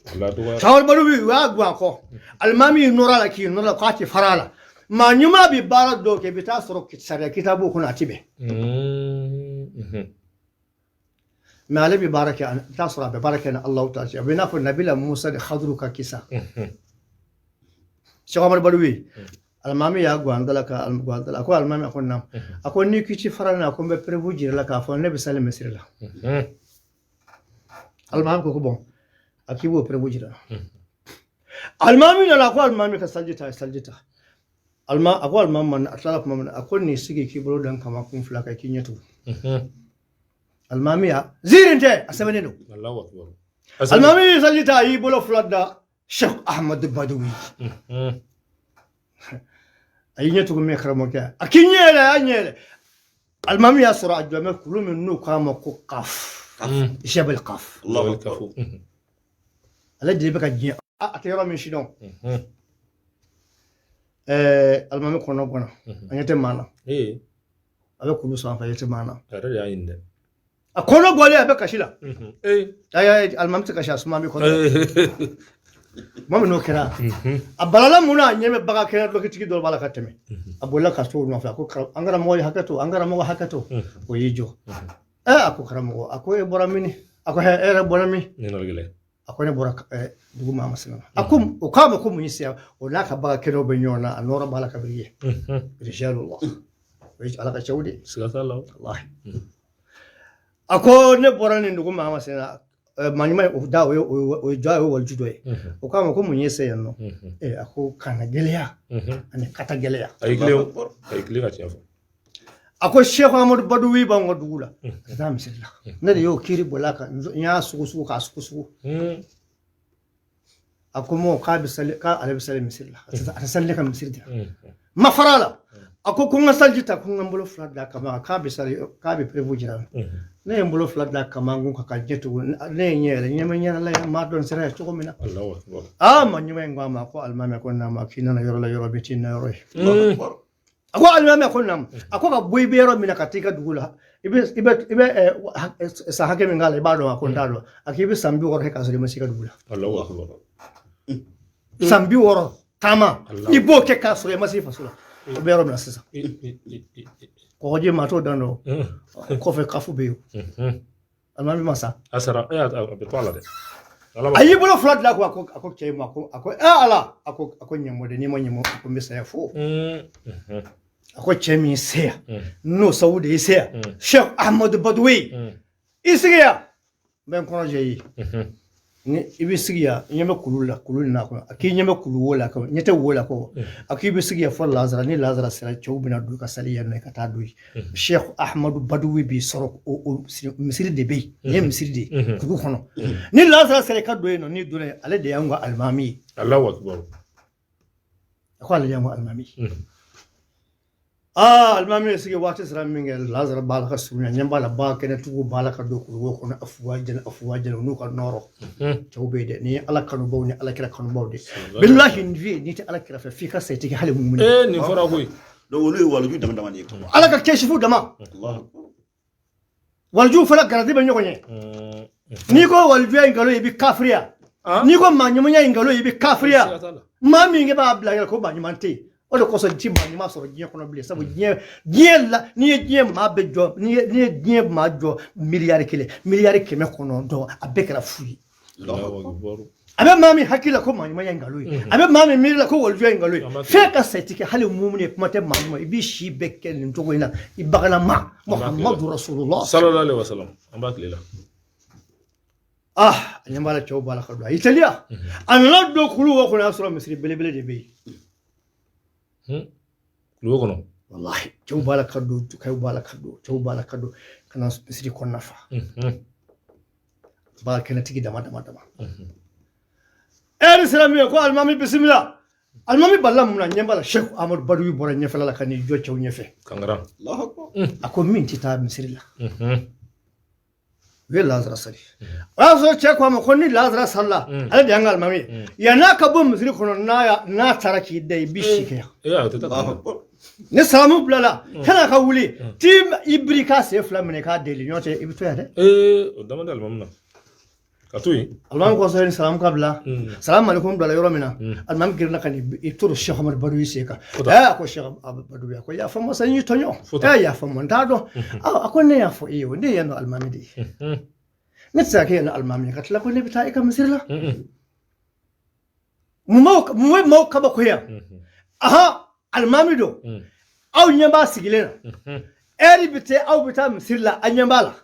Speaker 1: Cɛkɔrɔba Badawi, u y'a gwan a kɔ, alimami y'i nɔrɔ a la, k'i nɔrɔ a la k'a tɛ fara a la. Maa ɲuman bɛ baara dɔw kɛ, i bɛ taa sɔrɔ sariya kitabu kɔnɔ, a tɛ bɛn, mais ale bɛ baara kɛ, i bɛ taa sɔrɔ a bɛ baara kɛ ni Alahu ta cɛ. A bɛ i n'a fɔ Nabila Musa ni Khadru ka kisa. Cheikh Amadu Badawi, alimami y'a gwan da la ka gwan da la. A ko alimami, a ko naam, a ko n'i k'i ci fara ne, a ko n bɛ preuve jira la k'a fɔ ne bɛ sali misiri la. Alimami ko bon, a k'i b'o preuve jira. Alimami nana, a ko alimami ka saliji ta, saliji ta. A ko alimami ma, a tilala tuma min na, a ko n'i sigi k'i bolo da n kama kun fila kan, k'i ɲɛ tugun. Alimami ya ziiri tɛ, a sɛbɛnnen don. Alimami ye saliji ta, a y'i bolo fila da Cheikh Ahmadu Badawi, a y'i ɲɛ tugun min, karamɔgɔkɛ, a k'i ɲɛ yɛlɛ, a y'a ɲɛ yɛlɛ. Alimami y'a sɔrɔ a jɔ bɛ kulu min n'u k'a ma ko Kaf, Jabal Kaf. Ale de bɛ ka diɲɛ, a tɛ yɔrɔ min si dɔn. Alimami kɔnɔ gɔnna, a ɲɛ tɛ maa na, a bɛ kulu sanfɛ, a ɲɛ tɛ maa na. A kɔnɔ bɔlen, a bɛ kasi la. Ayi, alimami tɛ kasi, a suma bɛ kɔnɔ. Tuma min n'o kɛra, a balala mun na, a ɲɛ bɛ bagan kɛnɛ dulɔkitigi dɔ b'a la ka tɛmɛ. A bolila ka t'o nɔfɛ. A ko: "An karamɔgɔ ye, hakɛ to, an karamɔgɔ, hakɛ to." O y'i jɔ. Ɛ, a ko: "Karamɔgɔ," a ko, "e bɔra min?" A ko: "Hɛ, e yɛrɛ bɔra min?" A ko: "Ne bɔra dugu maa masina." A ko, o k'a ma ko: "Mun y'i se?" O n'a ka bagan kɛnɛw bɛ ɲɔgɔn na, a nɔrɔ b'a la kabiri ye. Rijalullah, o ye Ala ka cɛw de ye.
Speaker 2: Siga t'a la.
Speaker 1: Wallahi. A ko: "Ne bɔra nin dugu maa masina." Maa ɲuman o da, o ye jɔ, o ye waliju dɔ ye. O k'a ma ko: "Mun ye se yan nɔ?" A ko: "Kana gɛlɛya ani kata gɛlɛya."
Speaker 2: A y'i kilen, a y'i kilen ka tiɲɛ fɔ.
Speaker 1: A ko: "Cheikh Amadu Baduwi b'anw ka dugu la, a tɛ taa misiri la. Ne de y'o kiiri boli a kan, n y'a sugu k'a sugu." A ko mɔ k'a bɛ sali, k'ale bɛ sali misiri la, a tɛ sali ne ka misiri de la. Ma fara a la. A ko n ka saliji ta, ko n ka n bolo fila da kama, k'a bɛ sali, k'a bɛ preuve jira n na. Ne ye n bolo fila da kama kun ka ɲɛ tugun, ne ye ɲɛ yɛlɛ, ɲɛ bɛ ɲɛ la, n m'a dɔn n sera yen cogo min na.
Speaker 2: Allahu akbar.
Speaker 1: Aa, ma ɲuman in ko a ma ko: "Alimami," ko: "Naam." K'i nana yɔrɔ la, yɔrɔ bɛ t'i na yɔrɔ ye. A ko: "Alimami," ko: "Naam." A ko: "Ka bɔ i bɛ yɔrɔ min na ka t'i ka dugu la, i bɛ san hakɛ min k'a la, i b'a dɔn?" A ko: "N t'a dɔn." A k'i bɛ san 60 kɛ k'a sɔrɔ i ma se i ka dugu la.
Speaker 2: Allahu akbar.
Speaker 1: San 60 taama, i b'o kɛ k'a sɔrɔ i ma se i faso la. O bɛ yɔrɔ min na sisan, kɔgɔji maa t'o dan dɔn. Kɔfɛ kafu bɛ yen. Alimami ma sa.
Speaker 2: A sara, a bɛ to a la dɛ.
Speaker 1: A y'i bolo fila dilan ko a ko cɛ ma ko a ko ee Ala, a ko ɲɛmɔ de, n'i ma ɲɛmɔ, a ko n bɛ saya fo. A ko: "Cɛ min se yan, n'o sabu de y'i se yan, Cheikh Ahmadu Baduwi, i sigi yan, n bɛ n kɔnɔ jɛ i ye. Ni i bɛ sigi yan, ɲɛ bɛ kulu la, kulu nin na kɔnɔ." A k'i ɲɛ bɛ kulu wo la kɔ, ɲɛ tɛ wo la kɔ. A k'i bɛ sigi yan fɔ lazara. Ni lazara sera, cɛw bɛna don ka sali yan nɔ, i ka taa don yen. Cheikh Ahmadu Baduwi b'i sɔrɔ o misiri de bɛ yen. Nin ye misiri de ye kulu kɔnɔ. Ni lazara sera, i ka don yen nɔ. N'i donna yen, ale de y'anw ka alimami ye.
Speaker 2: Allahu akbar.
Speaker 1: A ko ale de y'anw ka alimami ye. Aa, alimami ye sigi waati sera min kɛ, lazara b'a la ka surunya, ɲɛ b'a la, ba kɛnɛtigiw b'a la ka don kuluwo kɔnɔ, afuwa jɛnɛ, afuwa jɛnɛ, n'u ka nɔrɔ. Cɛw bɛ yen dɛ, ni ye Ala kanubaw ni Ala kira kanubaw de. Bilahi, nin vie, n'i tɛ Ala kira fɛ, f'i ka sa, i tɛ kɛ hali mumuni.
Speaker 2: Ee, nin fɔra koyi.
Speaker 3: Donc olu ye waliju dama dama de ye.
Speaker 1: Ala ka kɛsifu dama.
Speaker 3: Allahu akbar.
Speaker 1: Walijuw fana garadi bɛ ɲɔgɔn ye. N'i ko walijuya in nkalon ye, i bɛ kafiriya. N'i ko maa ɲumanya in nkalon ye, i bɛ kafiriya. Maa min kɛ b'a bila yɛrɛ ko maa ɲuman tɛ yen, o de kosɔn ti maa ɲuman sɔrɔ diɲɛ kɔnɔ bilen. Sabu diɲɛ la, n'i ye diɲɛ maa bɛ jɔ, n'i ye diɲɛ maa jɔ miliyari 1, miliyari 900, a bɛɛ kɛra fu ye.
Speaker 2: Allahu akbar.
Speaker 1: A bɛ maa min hakili la ko maa ɲumanya ye nkalon ye, a bɛ maa min miiri la ko walijuya ye nkalon ye, fɛn ka sa, i ti kɛ hali mumuni ye. Kuma tɛ maa ɲuman, i b'i si bɛɛ kɛ nin cogo in na, i bagana ma Muhammadu Rasulullah.
Speaker 2: Sallallahu alaihi wasallam, an b'a tile la.
Speaker 1: Ah, a ɲɛ b'a la, cɛw b'a la ka don. A y'i teliya, a nana don kulu wo kɔnɔ, a y'a sɔrɔ misiri belebele de bɛ yen.
Speaker 2: Kuluwo kɔnɔ.
Speaker 1: Wallahi, cɛw b'a la ka don, cɛw b'a la ka don, cɛw b'a la ka don ka na misiri kɔnɔna fa. Baga kɛnɛtigi dama dama dama. Ɛri sera min ye ko: "Alimami, bisimila." Alimami balila mun na, ɲɛ b'a la, Cheikh Amadu Baduwi bɔra ɲɛfɛla la ka n'i jɔ cɛw ɲɛfɛ.
Speaker 2: Kangara.
Speaker 3: Allahu akbar.
Speaker 1: A ko: "Min tɛ taa misiri la?" U ye lazara sali. O y'a sɔrɔ cɛ ko a ma ko ni lazara salila, ale de y'an ka alimami ye. Yann'a ka bɔ misiri kɔnɔ, n'a taara k'i da, i b'i si kɛ yan.
Speaker 2: Ee, a tɛ taa.
Speaker 3: Allahu akbar.
Speaker 1: Ni salamu bilala, kan'a ka wuli t'i i biri k'a sen fila minɛ k'a deli ɲɔgɔn cɛ, i bɛ to yan dɛ.
Speaker 2: Ee, o dama di alimami na ka to yen.
Speaker 1: Alimami kɔsɔn ni salamu ka bila, salamu aleykum bilala yɔrɔ min na, alimami girinna ka n'i toro Cheikh Amadu Baduwi sen kan. Ɛɛ, a ko: "Cheikh Baduwi," a ko, "yafa n ma sa, n y'i tɔɲɔ. Ɛɛ, yafa n ma, n t'a dɔn." A ko: "Ne y'a fɔ e ye o, ne ye yan nɔ alimami de ye. Ne tɛ se ka kɛ yan nɔ alimami ye ka tila ko ne bɛ taa e ka misiri la. Mun bɛ maaw kabakoya? Ahan, alimami don, aw ɲɛ b'a sigilen na, ɛri bɛ taa, aw bɛ taa misiri la, a ɲɛ b'a la,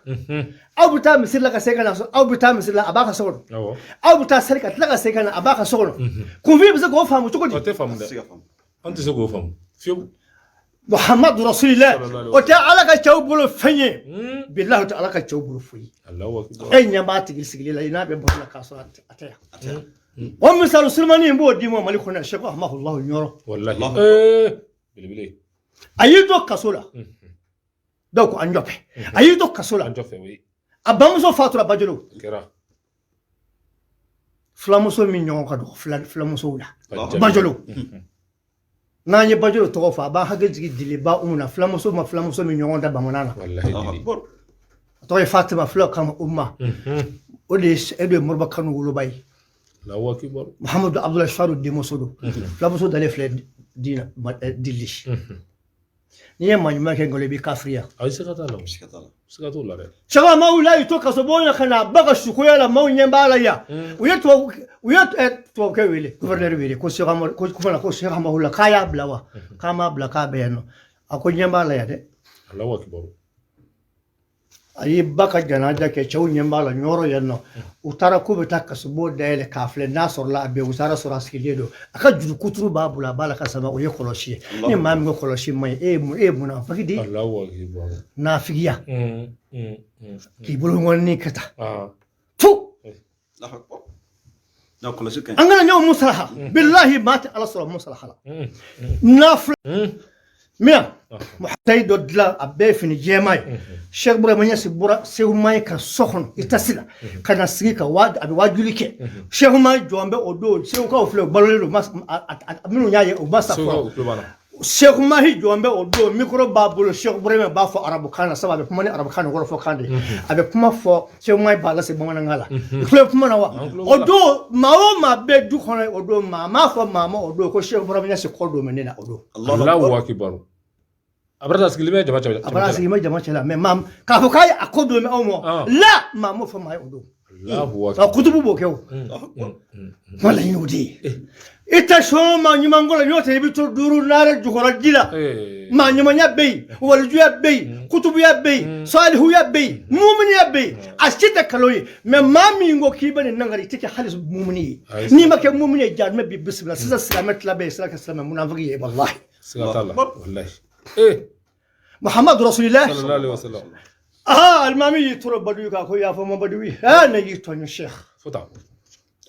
Speaker 1: aw bɛ taa misiri la ka segin ka na so, aw bɛ taa misiri la, a b'a ka so kɔnɔ, aw bɛ taa seli ka tila ka segin ka na, a b'a ka so kɔnɔ. Kunfin bɛ se k'o faamu cogo di?"
Speaker 2: O tɛ faamu dɛ.
Speaker 3: Se ka faamu.
Speaker 2: An tɛ se k'o faamu fiyewu.
Speaker 1: Muhammadu Rasulillah, o tɛ Ala ka cɛw bolo fɛn ye. Bilahi, o tɛ Ala ka cɛw bolo foyi ye.
Speaker 2: Allahu akbar.
Speaker 1: E ɲɛ b'a tigi sigilen la, i n'a bɛ baro la k'a sɔrɔ a tɛ yan. O misali surumani in b'o d'i ma Mali kɔnɔ yan, Cheikh Ahmadullahu Ɲɔrɔ.
Speaker 2: Wallahi, ee, belebele.
Speaker 1: A y'i to kaso la, dɔw ko an jɔpɛ, a y'i to kaso la.
Speaker 2: An jɔ fɛ, o ye.
Speaker 1: A bamuso fatura Bajolo.
Speaker 2: O kɛra.
Speaker 1: Filamuso min ɲɔgɔn ka dɔgɔ filamusow la Bajolo, n'an ye Bajolo tɔgɔ fɔ, a b'an hakili jigin Diliba Umu na, filamuso ma filamuso min ɲɔgɔn da bamanan na.
Speaker 2: Wallahi,
Speaker 3: Allahu
Speaker 2: dili.
Speaker 3: akbar.
Speaker 1: A tɔgɔ ye Fatima, filaw kama Uma. O de ye e de ye Moriba Kanu woloba ye.
Speaker 2: Allahu akbar.
Speaker 1: Muhammadu Abdullahi Suwadu denmuso don. Fulamuso dalen filɛ diina dili. N'i ye maa ɲuman kɛ nkalon, i b'i kafiriya.
Speaker 2: Ayi, siga t'a la o.
Speaker 3: Siga t'a la.
Speaker 2: Siga t'o la dɛ.
Speaker 1: Sɛki Hamawula y'i to kasobon na ka na a ba ka sukoya la, maaw ɲɛ b'a la yan. U ye tubabu, u ye tubabukɛ wele, gouverneur wele, ko Sɛki Amadu, ko kuma ko Sɛki Hamawula k'a y'a bila wa? K'a m'a bila, k'a bɛ yan nɔ. A ko ɲɛ b'a la yan dɛ.
Speaker 2: Allahu akbar.
Speaker 1: A y'i ba ka janaja kɛ, cɛw ɲɛ b'a la ɲɔrɔ yan nɔ. U taara k'u bɛ taa kasobon dayɛlɛ k'a filɛ n'a sɔrɔla a bɛ. U taara sɔrɔ a sigilen don, a ka juru kuturu b'a bolo, a b'a la ka sama. O ye kɔlɔsi ye. Ni maa min ko kɔlɔsi man ɲi, e ye mun, e ye munafiki de ye.
Speaker 2: Allahu akbar.
Speaker 1: Nafigiya k'i bolo ŋɔni kɛ tan fu.
Speaker 3: Allahu akbar. Non, kɔlɔsi ka ɲi.
Speaker 1: An kana ɲɔgɔn musalaha, bilahi, maa tɛ Ala sɔrɔ musalaha la. Nafila mina tayi dɔ dilan, a bɛɛ ye fini jɛman ye. Cheikh Ibrahima Niass bɔra Segu Mayi ka so kɔnɔ i tasi la ka na sigi ka wa a bɛ wajuli kɛ. Cheikh Mayi jɔn bɛ o don, Segukaw filɛ, u balolen don, minnu y'a ye u ma sa
Speaker 2: Segukaw
Speaker 1: fɔlɔ.
Speaker 2: Tulo b'an na.
Speaker 1: Cheikh Mahi jɔn bɛ o don, micro b'a bolo. Cheikh Ibrahima b'a fɔ arabukan na, sabu a bɛ kuma ni arabukan ni wɔlɔfɔkan de ye. A bɛ kuma fɔ, Cheikh Mahi b'a lase bamanankan la. I tulo bɛ kuma na wa?
Speaker 2: An tulo b'a
Speaker 1: O
Speaker 2: la.
Speaker 1: don, maa o maa bɛ du kɔnɔ o don, maa m'a fɔ maa ma o don ko Cheikh Ibrahima Niass kɔ don bɛ ne la o don.
Speaker 2: Allahu akbar. A bɛna taa sigilen bɛ jama cɛ.
Speaker 1: A bɔra sigi ma jama cɛ la, mais maa k'a fɔ k'a ye a ko don bɛ aw ma la, maa m'o fɔ maa ye o don.
Speaker 2: Allahu
Speaker 1: A
Speaker 2: akbar.
Speaker 1: kutubu b'o kɛ o. Ma laɲini o de ye, i tɛ sɔn maa ɲuman ko la, n'o tɛ i bɛ to duuru naani jukɔrɔ ji la. Maa ɲumanya bɛ yen, walijuya bɛ yen, kutubuya bɛ yen, salihuya bɛ yen, muminiya bɛ yen, a si tɛ kalo ye. Mais maa min ko k'i bɛ nin nangari, i tɛ kɛ hali mumini ye.
Speaker 2: Ayi.
Speaker 1: N'i ma kɛ mumini ye, jahanama b'i bisimila. Sisan silamɛ tila bɛɛ ye sira kɛ silamɛ munafiki ye, walahi.
Speaker 2: Siga t'a la wallahi.
Speaker 1: Muhammadu rasulillah.
Speaker 2: Sallallahu alaihi wasallam.
Speaker 1: Ah, alimami y'i toro Baduwi kan, ko yafa ma Baduwi, ah, ne y'i tɔɲɔ Cheikh.
Speaker 2: Fo tan.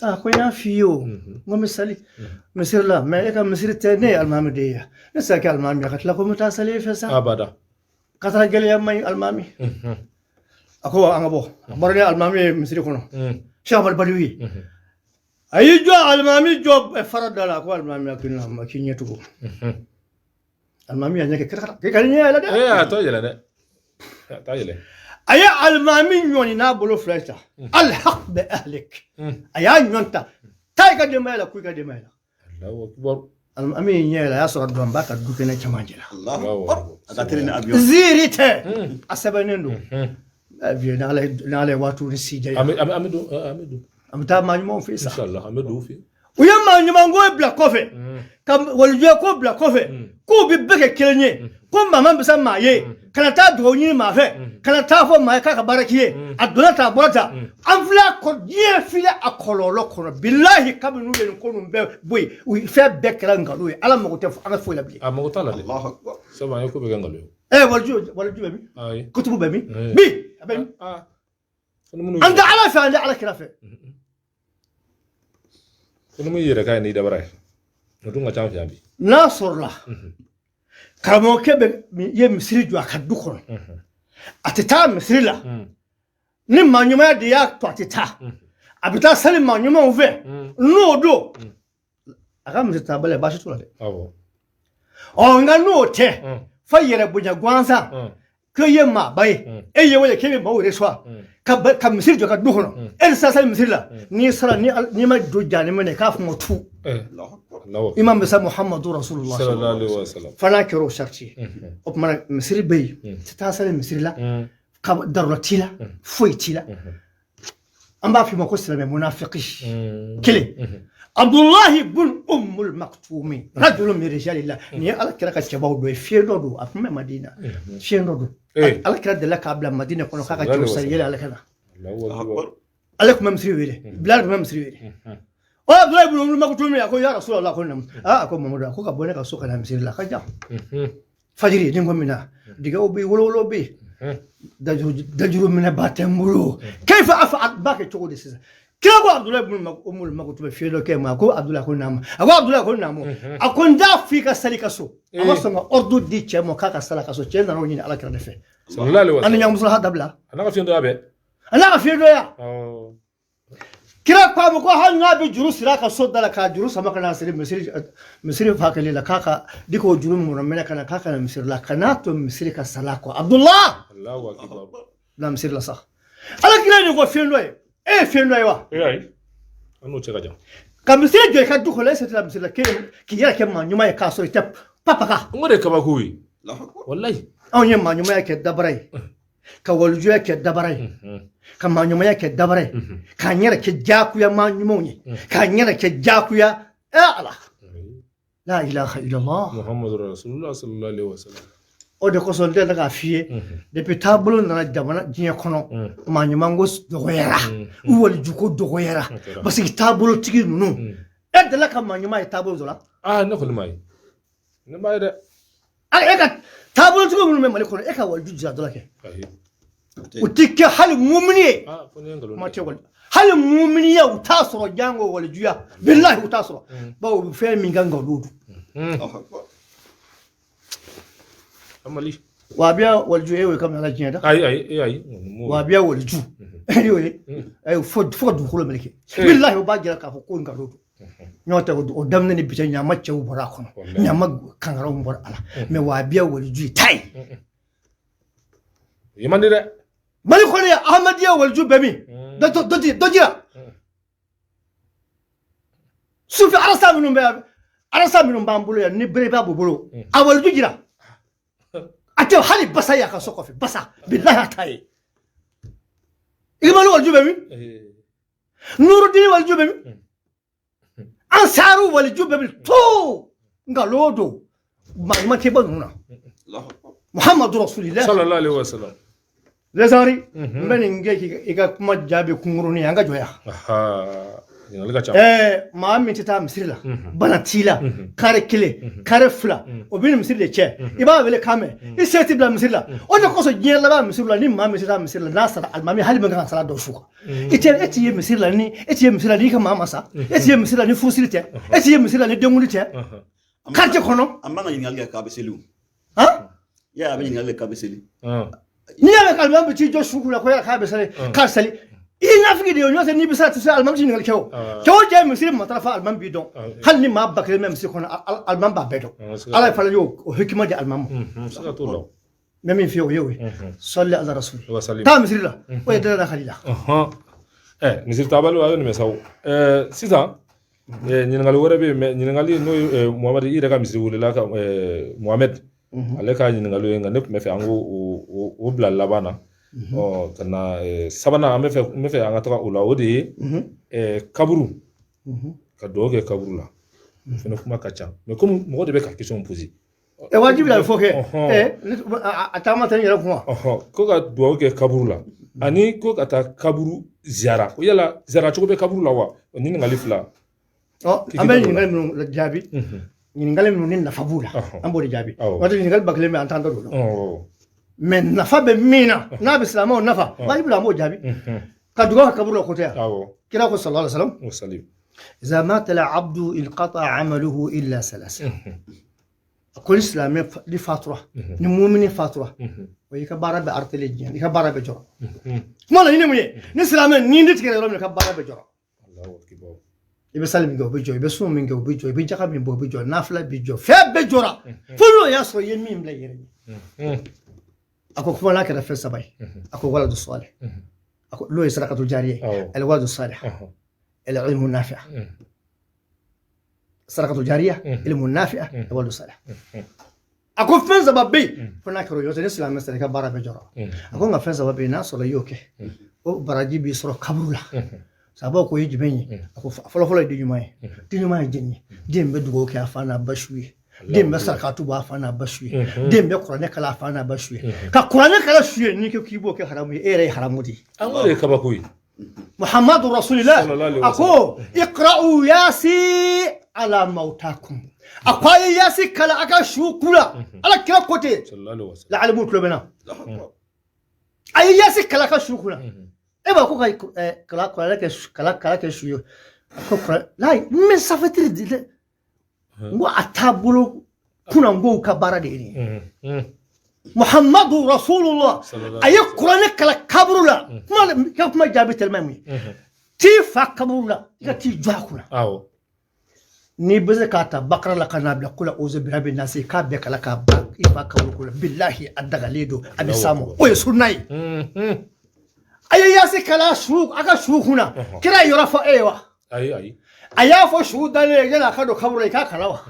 Speaker 1: Ah, ko n y'a f'i ye o, n ko n bɛ sali misiri la, mais e ka misiri tɛ, ne ye alimami de ye yan, ne tɛ se ka kɛ alimami ye ka tila ko n bɛ taa sali e fɛ sa.
Speaker 2: Abada.
Speaker 1: Ka taara gɛlɛya man ɲi alimami. A ko an ka bɔ. A bɔra ni alimami ye misiri kɔnɔ. Cheikh Amadu Baduwi a y'i jɔ, alimami jɔ fara da la, a ko alimami, a k'i na k'i ɲɛ tugun. Alimami y'a ɲɛ kɛ kɛrɛ k'i ka ɲɛ yɛlɛ dɛ.
Speaker 2: A t'a yɛlɛ dɛ, a t'a yɛlɛ.
Speaker 1: A ye alimami ɲɔni n'a bolo fila ye ta, alhaq bi ahlik. A y'a ɲɔn ta, taa i ka denbaya la, ko i ka denbaya la.
Speaker 2: Allahu akbar.
Speaker 1: Alimami y'i ɲɛ yɛlɛ, a y'a sɔrɔ dɔn b'a ka du kɛnɛ cɛmancɛ la.
Speaker 3: Allahu akbar. A ka teli ni avion.
Speaker 1: Ziiri tɛ, a sɛbɛnnen don. Vieux, n'Ala ye waatiw ni si diya,
Speaker 2: An bɛ an bɛ don, an bɛ don.
Speaker 1: An bɛ taa maa ɲumanw fɛ yen sa.
Speaker 2: Inshallah, an bɛ don u fɛ.
Speaker 1: U ye maa ɲuman ko bila kɔfɛ, ka walijuya ko bila kɔfɛ, k'u bɛ bɛɛ kɛ kelen ye, ko maa ma bisa maa ye, kana taa dugawu ɲini maa fɛ, kana taa fɔ maa ye k'a ka baara k'i ye. A donna tan, a bɔra tan, an filɛ a kɔ, diɲɛ filɛ a kɔlɔlɔ kɔnɔ, bilahi. Kabini n'u ye nin ko ninnu bɛɛ bɔ yen, u fɛn bɛɛ kɛra nkalon ye. Ala mago tɛ an ka foyi la bilen.
Speaker 2: A mago t'a la dɛ.
Speaker 3: Allahu akbar.
Speaker 2: Sabu an ye ko bɛɛ kɛ nkalon ye.
Speaker 1: Waliju bɛ min?
Speaker 2: Ayi.
Speaker 1: Kutubu bɛ min bi? A bɛ min?
Speaker 2: Ah, fo ni minnu
Speaker 1: An tɛ Ala fɛ, an tɛ Ala kira fɛ.
Speaker 2: Fo ni mun y'i yɛrɛ k'a ye n'i dabara ye, o dun ka ca an fɛ yan bi.
Speaker 1: N'a sɔrɔla karamɔgɔkɛ bɛ ye misiri jɔ a ka du kɔnɔ, a tɛ taa misiri la, ni maa ɲumanya de y'a to a tɛ taa, a bɛ taa sali maa ɲumanw fɛ, n'o don, a ka misiri taabali baasi t'o la dɛ.
Speaker 2: Awɔ.
Speaker 1: Ɔ, nka n'o tɛ, fa yɛrɛ bonya gansan, k'e ye maaba ye, e ye o ye k'e bɛ maaw reçoit, ka misiri jɔ ka du kɔnɔ, e ni sara sali misiri la, n'i sara n'i ma don jahanama na, i k'a fɔ ma tu.
Speaker 3: Allahu akbar.
Speaker 2: Allahu akbar.
Speaker 1: Imam bisa Muhammadu rasulullah.
Speaker 2: Sallallahu alaihi wasallam.
Speaker 1: Fana kɛra o sariti ye. O tuma na, misiri bɛ yen, tɛ taa sali misiri la, ka darura t'i la, foyi t'i la, an b'a f'i ma ko silamɛ munafiki kelen. Abdullahi bun Ummul Maktumi, rajulun min rijalillah, nin ye Ala kira ka cɛbaw dɔ ye, fiɲɛ dɔ don, a tun bɛ Madina, fiɲɛ dɔ don. Ala kira delila k'a bila Madina kɔnɔ k'a ka cɛw sali yɛlɛ ale ka na.
Speaker 2: Allahu
Speaker 3: Allahu
Speaker 2: akbar.
Speaker 3: akbar.
Speaker 1: Ale tun bɛ misiri wele, Bilal tun bɛ misiri wele. O Abdullahi bun Ummul Maktumi a ko ya Rasulallah, ko naam. A ko Mamadu, a ko ka bɔ ne ka so ka na misiri la a ka jan, fajiri ni ko min na, digaw bɛ yen, wolowolo bɛ yen, dajuru minɛba tɛ n bolo, kayfa afa, b'a kɛ cogo di sisan? Kira ko Abdulayi bun Umul Maktum, fiye dɔ kɛ ma, a ko Abdulayi, ko naamu. A ko Abdulayi, ko naamu. A ko n t'a f'i ka sali ka so. A ma sɔn ka ordre di cɛ ma k'a ka sali ka so. Cɛ nana o ɲini Ala kira de fɛ.
Speaker 2: Sallallahu alaihi
Speaker 1: An ni
Speaker 2: wasallam.
Speaker 1: ɲɔgɔn musalaha dabila.
Speaker 2: A n'a ka fiɲɛ dɔ y'a bɛɛ.
Speaker 1: A n'a ka fiye dɔ ya.
Speaker 2: Awɔ.
Speaker 1: Kira ko a ma ko hali n'a bɛ juru siri a ka so da la, k'a juru sama ka na siri misiri fa kelen la, k'a ka di k'o juru mɔnɔ minɛ ka na, k'a ka na misiri la, ka n'a to misiri ka sali a kɔ, Abdullah.
Speaker 2: Allahu akbar.
Speaker 1: Na misiri la sa, Ala kira nin ko fiye dɔ ye, e ye fiye dɔ ye wa?
Speaker 2: Ayi. An n'o cɛ ka jan.
Speaker 1: Ka misiri jɔ i ka du kɔnɔ, e se tɛ misiri la k'i yɛrɛ kɛ maa ɲuman ye k'a sɔrɔ i tɛ papaga.
Speaker 2: N ko de ye kabako ye. Walayi.
Speaker 1: Anw ye maa ɲumanya kɛ dabara ye, ka walijuya kɛ dabara ye, ka maa ɲumanya kɛ dabara ye, k'an yɛrɛ kɛ jakuya maa ɲumanw ye, k'an yɛrɛ kɛ jakuya. Ala, la ilaha illallah
Speaker 2: Muhammadu rasulullah sallallahu alaihi wasallam.
Speaker 1: O de kosɔn n delila k'a f'i ye, depuis taabolo nana jamana diɲɛ kɔnɔ, maa ɲuman ko dɔgɔyara, u walijuko dɔgɔyara, parce que taabolotigi ninnu, e delila ka maa ɲuman ye taabolo dɔ la?
Speaker 2: Aa, ne kɔni m'a ye, ne m'a ye dɛ.
Speaker 1: E ka taabolotigi minnu bɛ Mali kɔnɔ, e ka waliju jira dɔ la kɛ, u ti kɛ hali mumini ye. Kuma tɛ wali, hali muminiya u t'a sɔrɔ, jango walijuya, bilahi u t'a sɔrɔ, bawo u bɛ fɛn min kan nkalon don.
Speaker 2: Amali.
Speaker 1: Wahabiya waliju, e y'o ye kabini Ala diɲɛ da.
Speaker 2: Ayi, ayi, ayi.
Speaker 1: Wahabiya waliju, e y'o ye, ayi, fo ka dugukolo meleke, bilahi o b'a jira k'a fɔ ko nkalon don. Ɲɔgɔn tɛ o daminɛ ni bi cɛ, ɲama cɛw bɔra a kɔnɔ, ɲama kangaraw bɔra a la, mais wahabiya waliju ye ta ye.
Speaker 2: I man di dɛ.
Speaker 1: Mali kɔnɔ yan, Ahmadiyya waliju bɛ min? Dɔ jira. Sufi arasa minnu bɛ, arasa minnu b'an bolo yan, ni bereba b'u bolo, a waliju jira. A tɛ hali basa ye a ka so kɔfɛ, basa, bilahi a t'a ye. Ilimani waliju bɛ min? Nurudini waliju bɛ min? Ansaru waliju bɛ min? To nkalon don, maa ɲuman tɛ bɔ ninnu na. Muhammadu rasulillah
Speaker 2: sallallahu alaihi wasallam.
Speaker 1: Lesari, n bɛ nin kɛ k'i ka kuma jaabi kunkurunin ye, an ka jɔ yan.
Speaker 2: Ɲininkali ka ca.
Speaker 1: Maa min tɛ taa misiri la, bana t'i la, kare kelen, kare fila, o bɛ ni misiri de cɛ, i b'a wele k'a mɛn, i se tɛ bila misiri la. O de kosɔn diɲɛ laban misiri la, ni maa min tɛ taa misiri la, n'a sara, alimami hali min kan ka sara dɔ su kan. I tɛ, e t'i ye misiri la ni e t'i ye misiri la n'i ka maa ma sa, e t'i ye misiri la ni furusiri tɛ, e t'i ye misiri la ni denkuli tɛ. Quartier kɔnɔ.
Speaker 3: An b'an ka ɲininkali kɛ k'a bɛ seli o.
Speaker 1: Han?
Speaker 3: Ya, a bɛ ɲininkali kɛ k'a bɛ seli.
Speaker 1: N'i y'a mɛn k'alimami bɛ t'i jɔ su la ko yala k'a bɛ seli, k'a seli, i ye nafigi de ye o. Ɲɔgɔn tɛ n'i bɛ se a tɛ se, alimami tɛ ɲininkali kɛ o. Cɛ o cɛ ye misiri matarafa, alimami b'i dɔn. Hali ni maa 1000 bɛ misiri kɔnɔ, alimami b'a bɛɛ dɔn. Ala fana y'o o hikima di alimami ma.
Speaker 2: Siga t'o la.
Speaker 1: N bɛ min f'i ye, o ye o ye. Sɔli ala rasuli. Taa misiri la, o ye dala ka la.
Speaker 2: Misiri taabali a ye nin bɛ sa o. Sisan ɲininkali wɛrɛ bɛ yen, mais ɲininkali n'o ye Muhamadi i yɛrɛ ka misiri welela ka Muhamɛdi ale ka ɲininkali ye, nka ne tun bɛ fɛ an k'o o bila laban na. Ɔ, ka na sabanan, an bɛ fɛ, n bɛ fɛ an ka taga o la, o de ye kaburu, ka dugawu kɛ kaburu la. O fana kuma ka ca, mais komi mɔgɔ de bɛ ka question poser.
Speaker 1: Wajibi la, fo kɛ a taama tɛ n yɛrɛ kun wa.
Speaker 2: Ko ka dugawu kɛ kaburu la, ani ko ka taa kaburu ziyara, ko yala ziyara cogo bɛ kaburu la wa? O ɲininkali fila.
Speaker 1: Ɔ, an bɛ ɲininkali minnu jaabi, ɲininkali minnu ni nafa b'u la, an b'o de jaabi. Waati ɲininkali 1000 bɛ, an t'an da don o la. Mais nafa bɛ min na, n'a bɛ silamɛw nafa, wajibi la an b'o jaabi. Ka dugawu kɛ kaburu la, ko tɛ yan. Kira ko sallallahu alaihi wasallam, iza mata al-abdu inqata amaluhu illa salasa. A ko ni silamɛ ni fatura, ni mumini fatura, o i ka baara bɛ arrêté diɲɛ, i ka baara bɛ jɔrɔ. Kuma laɲini mun ye? Ni silamɛ ni ni tigɛra yɔrɔ min, i ka baara bɛ jɔrɔ. I bɛ sali min kɛ, o bɛ jɔ. I bɛ sun min kɛ, o bɛ jɔ. I bɛ jaga min bɔ, o bɛ jɔ. Nafila bɛ jɔ, fɛn bɛɛ jɔra fo n'o y'a sɔrɔ i ye min bila i yɛrɛ ɲɛ. A ko kuma n'a kɛra fɛn saba ye, a ko waladu salih, a ko n'o ye sarakatu jariye ye, al waladu salih, al ilmu nafi', sarakatu jariya, ilmu nafi', al waladu salih. A ko fɛn saba bɛ yen, fo n'a kɛra o ye, ni silamɛ sara, i ka baara bɛɛ jɔra. A ko nka fɛn saba bɛ yen, n'a sɔrɔ i y'o kɛ, o baraji b'i sɔrɔ kaburu la. Sababu ko ye jumɛn ye? A ko fɔlɔfɔlɔ ye den ɲuman ye. Den ɲuman ye jɛni ye. Den bɛ dugawu kɛ a fa n'a ba su ye. Den bɛ sarakatu bɔ a fa n'a ba su ye. Den bɛ kuranɛ kalan a fa n'a ba su ye. Ka kuranɛ kalan su ye, n'i ko k'i b'o kɛ haramu ye, e yɛrɛ ye haramu de ye.
Speaker 2: An k'o de ye kabako ye.
Speaker 1: Muhammadu rasulillah a ko iqra'u yasi ala mautakum. A ko a ye yasi kalan a ka su ku la. Ala kira ko ten. La'alimu tulo bɛ na. A ye yasi kalan a ka su ku la. E b'a ko ka kala kɛ su ye. A ko la n bɛ safetiri di dɛ. N ko a taabolo kunnangow ka baara de ye nin ye. Muhammadu rasulullah a ye kuranɛ kalan kaburu la. Kuma ka kuma jaabi tellement mun ye. T'i fa kaburu la, i ka t'i jɔ a kunna. N'i bɛ se k'a ta bakara la ka n'a bila ko la ozo birabi nasi, k'a bɛɛ kalan k'a ban i fa kaburu ko la, bilahi a dagalen don, a bɛ s'a ma. O ye sunna ye. A ye yasi kalan su a ka su kunna. Kira ye yɔrɔ fɔ e ye wa?
Speaker 2: Ayi, ayi.
Speaker 1: A y'a fɔ su dalen yan'a ka don kaburu la i k'a kala wa?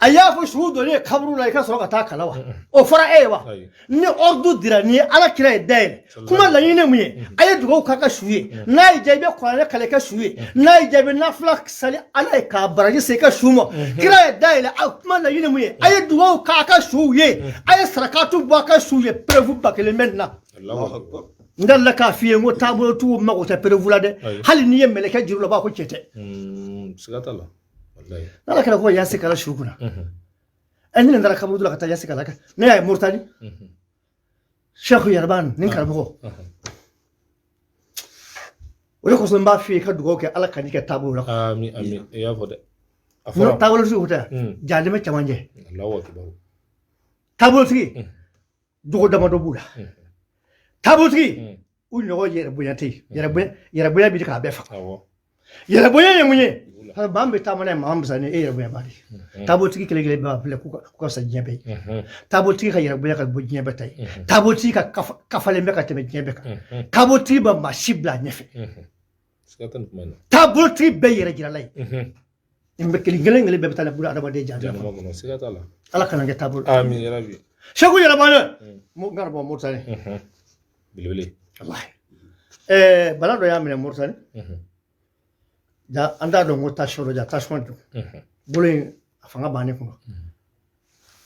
Speaker 1: A y'a fɔ su donnen kaburu la i ka sɔrɔ ka taa kala wa? O fɔra e ye wa? Ni ordre dira, ni Ala kira ye dayɛlɛ, kuma laɲini mun ye? A ye dugawu k'a ka su ye. N'a y'i diya, i bɛ kuranɛ kalan i ka su ye. N'a y'i diya, i bɛ nafila sali Ala ye k'a baraji se i ka su ma. Kira ye dayɛlɛ, a kuma laɲini mun ye? A ye dugawu k'a ka su ye, a ye sarakatu bɔ a ka su ye. Preuve 1000 bɛ nin na. N delila k'a f'i ye n ko taabolotigiw mago tɛ preuve la dɛ. Hali n'i ye mɛlɛkɛ juru la, u b'a ko cɛ tɛ.
Speaker 2: Siga t'a la.
Speaker 1: N'Ala kɛra ko yasi kala su kunna, ɛ, ni nin taara kaburudo la ka taa yasi kala kɛ, ne y'a ye Moritani Cheikh Yaraban ni karamɔgɔ. O de kosɔn n b'a f'i ye, i ka dugawu kɛ Ala ka n'i kɛ taabolo la.
Speaker 2: Ami, ami, i y'a fɔ dɛ. A fɔra
Speaker 1: taabolotigi ko tɛ, jahanɛmɛ cɛmancɛ.
Speaker 2: Allahu akbar.
Speaker 1: Taabolotigi jogo damadɔ b'u la. Taabolotigi u ɲɔgɔn yɛrɛ bonya tɛ yen. Yɛrɛ bonya bi k'a bɛɛ faga. Yɛrɛ bonya ye mun ye? Maa min bɛ taama n'a ye, maa min fisaya ni e yɛrɛ bonya b'a de. Taabolotigi kelen kelen b'a filɛ k'u ka fisa diɲɛ bɛɛ ye. Taabolotigi ka yɛrɛ bonya ka bɔ diɲɛ bɛɛ ta ye. Taabolotigi ka kafalen bɛ ka tɛmɛ diɲɛ bɛɛ kan. Taabolotigi bɛ maa si bila a ɲɛfɛ. Taabolotigi bɛɛ yɛrɛ jirala ye. Nin bɛ kelen kelen kelen bɛɛ bɛ taa ni bolo adamaden jahanama kɔnɔ. Ala kana kɛ taabolo.
Speaker 2: Amin yarabi.
Speaker 1: Seku Yarabanɛ, n karamɔgɔ Moritani.
Speaker 2: Belebele.
Speaker 1: Walahi. Bana dɔ y'a minɛ Moritani. Ja, an t'a dɔn ko tension dɔ ja, tension don. Bolo in a fanga bannen kun.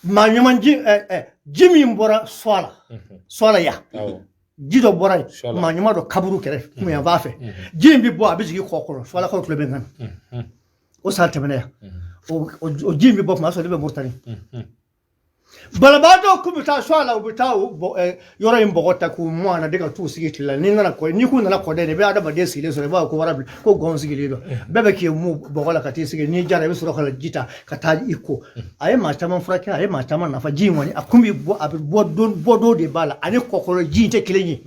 Speaker 1: Maa ɲuman ji ji min bɔra Suwala, Suwala yan. Ji dɔ bɔra yen, maa ɲuman dɔ kaburu kɛrɛfɛ kun yan b'a fɛ. Ji in bɛ bɔ, a bɛ jigin kɔ kɔnɔ, Suwalakaw tulo bɛ n kan na. O san tɛmɛna yan. O ji in bɛ bɔ kuma sɔrɔ ne bɛ Moritani. Banabaatɔ k'u bɛ taa Suwala, u bɛ taa yɔrɔ in bɔgɔ ta k'u mɔ a na de ka t'u sigi tile la. N'i nana kɔ, n'i k'u nana kɔdɛ, i bɛ adamaden sigilen sɔrɔ, i b'a fɔ ko wara ko gɔn sigilen don. Bɛɛ bɛ k'i mu bɔgɔ la ka t'i sigi. N'i jara, i bɛ sɔrɔ ka ji ta ka taa i ko. A ye maa caman furakɛ, a ye maa caman nafa. Ji in kɔni, a kun bɛ bɔ, a bɛ bɔ don bɔ don de b'a la, ani kɔkɔlɔ ji in tɛ kelen ye.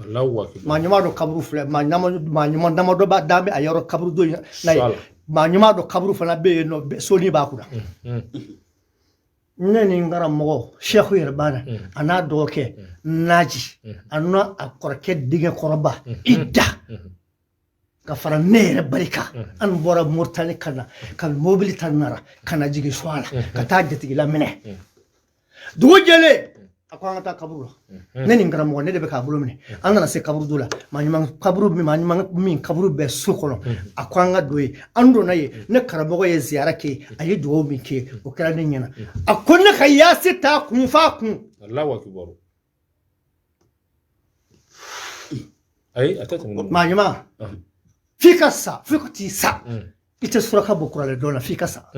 Speaker 1: Maa ɲuman dɔ kaburu filɛ, maa ɲuman damadɔ b'a da bɛ a yɔrɔ kaburu don in na ye. Maa ɲuman dɔ kaburu fana bɛ yen nɔ, soni b'a kunna. Ne ni n karamɔgɔ Cheikh Yarabanɛ, a n'a dɔgɔkɛ Naji, a n'a a kɔrɔkɛ denkɛ kɔrɔba Ida, ka fara ne yɛrɛ barika, an bɔra Moritani ka na ka mobili ta Nara ka na jigin Suwala ka taa jatigila minɛ. Dugu jɛlen, a ko an ka taa kaburu la. Ne ni n karamɔgɔ, ne de bɛ k'a bolo minɛ. An nana se kaburudo la, maa ɲuman kaburu min, maa ɲuman min kaburu bɛ so kɔnɔ, a ko an ka don yen. An donna yen, ne karamɔgɔ ye ziyara kɛ, a ye dugawu min kɛ, o kɛra ne ɲɛna. A ko ne ka yaasi t'a kun f'a kun.
Speaker 2: Allahu akbar. Ayi, a tɛ tɛmɛ.
Speaker 1: Maa ɲuman, f'i ka sa, f'i ka t'i sa. I tɛ suraka bɔ kuranɛ dɔn na f'i ka sa.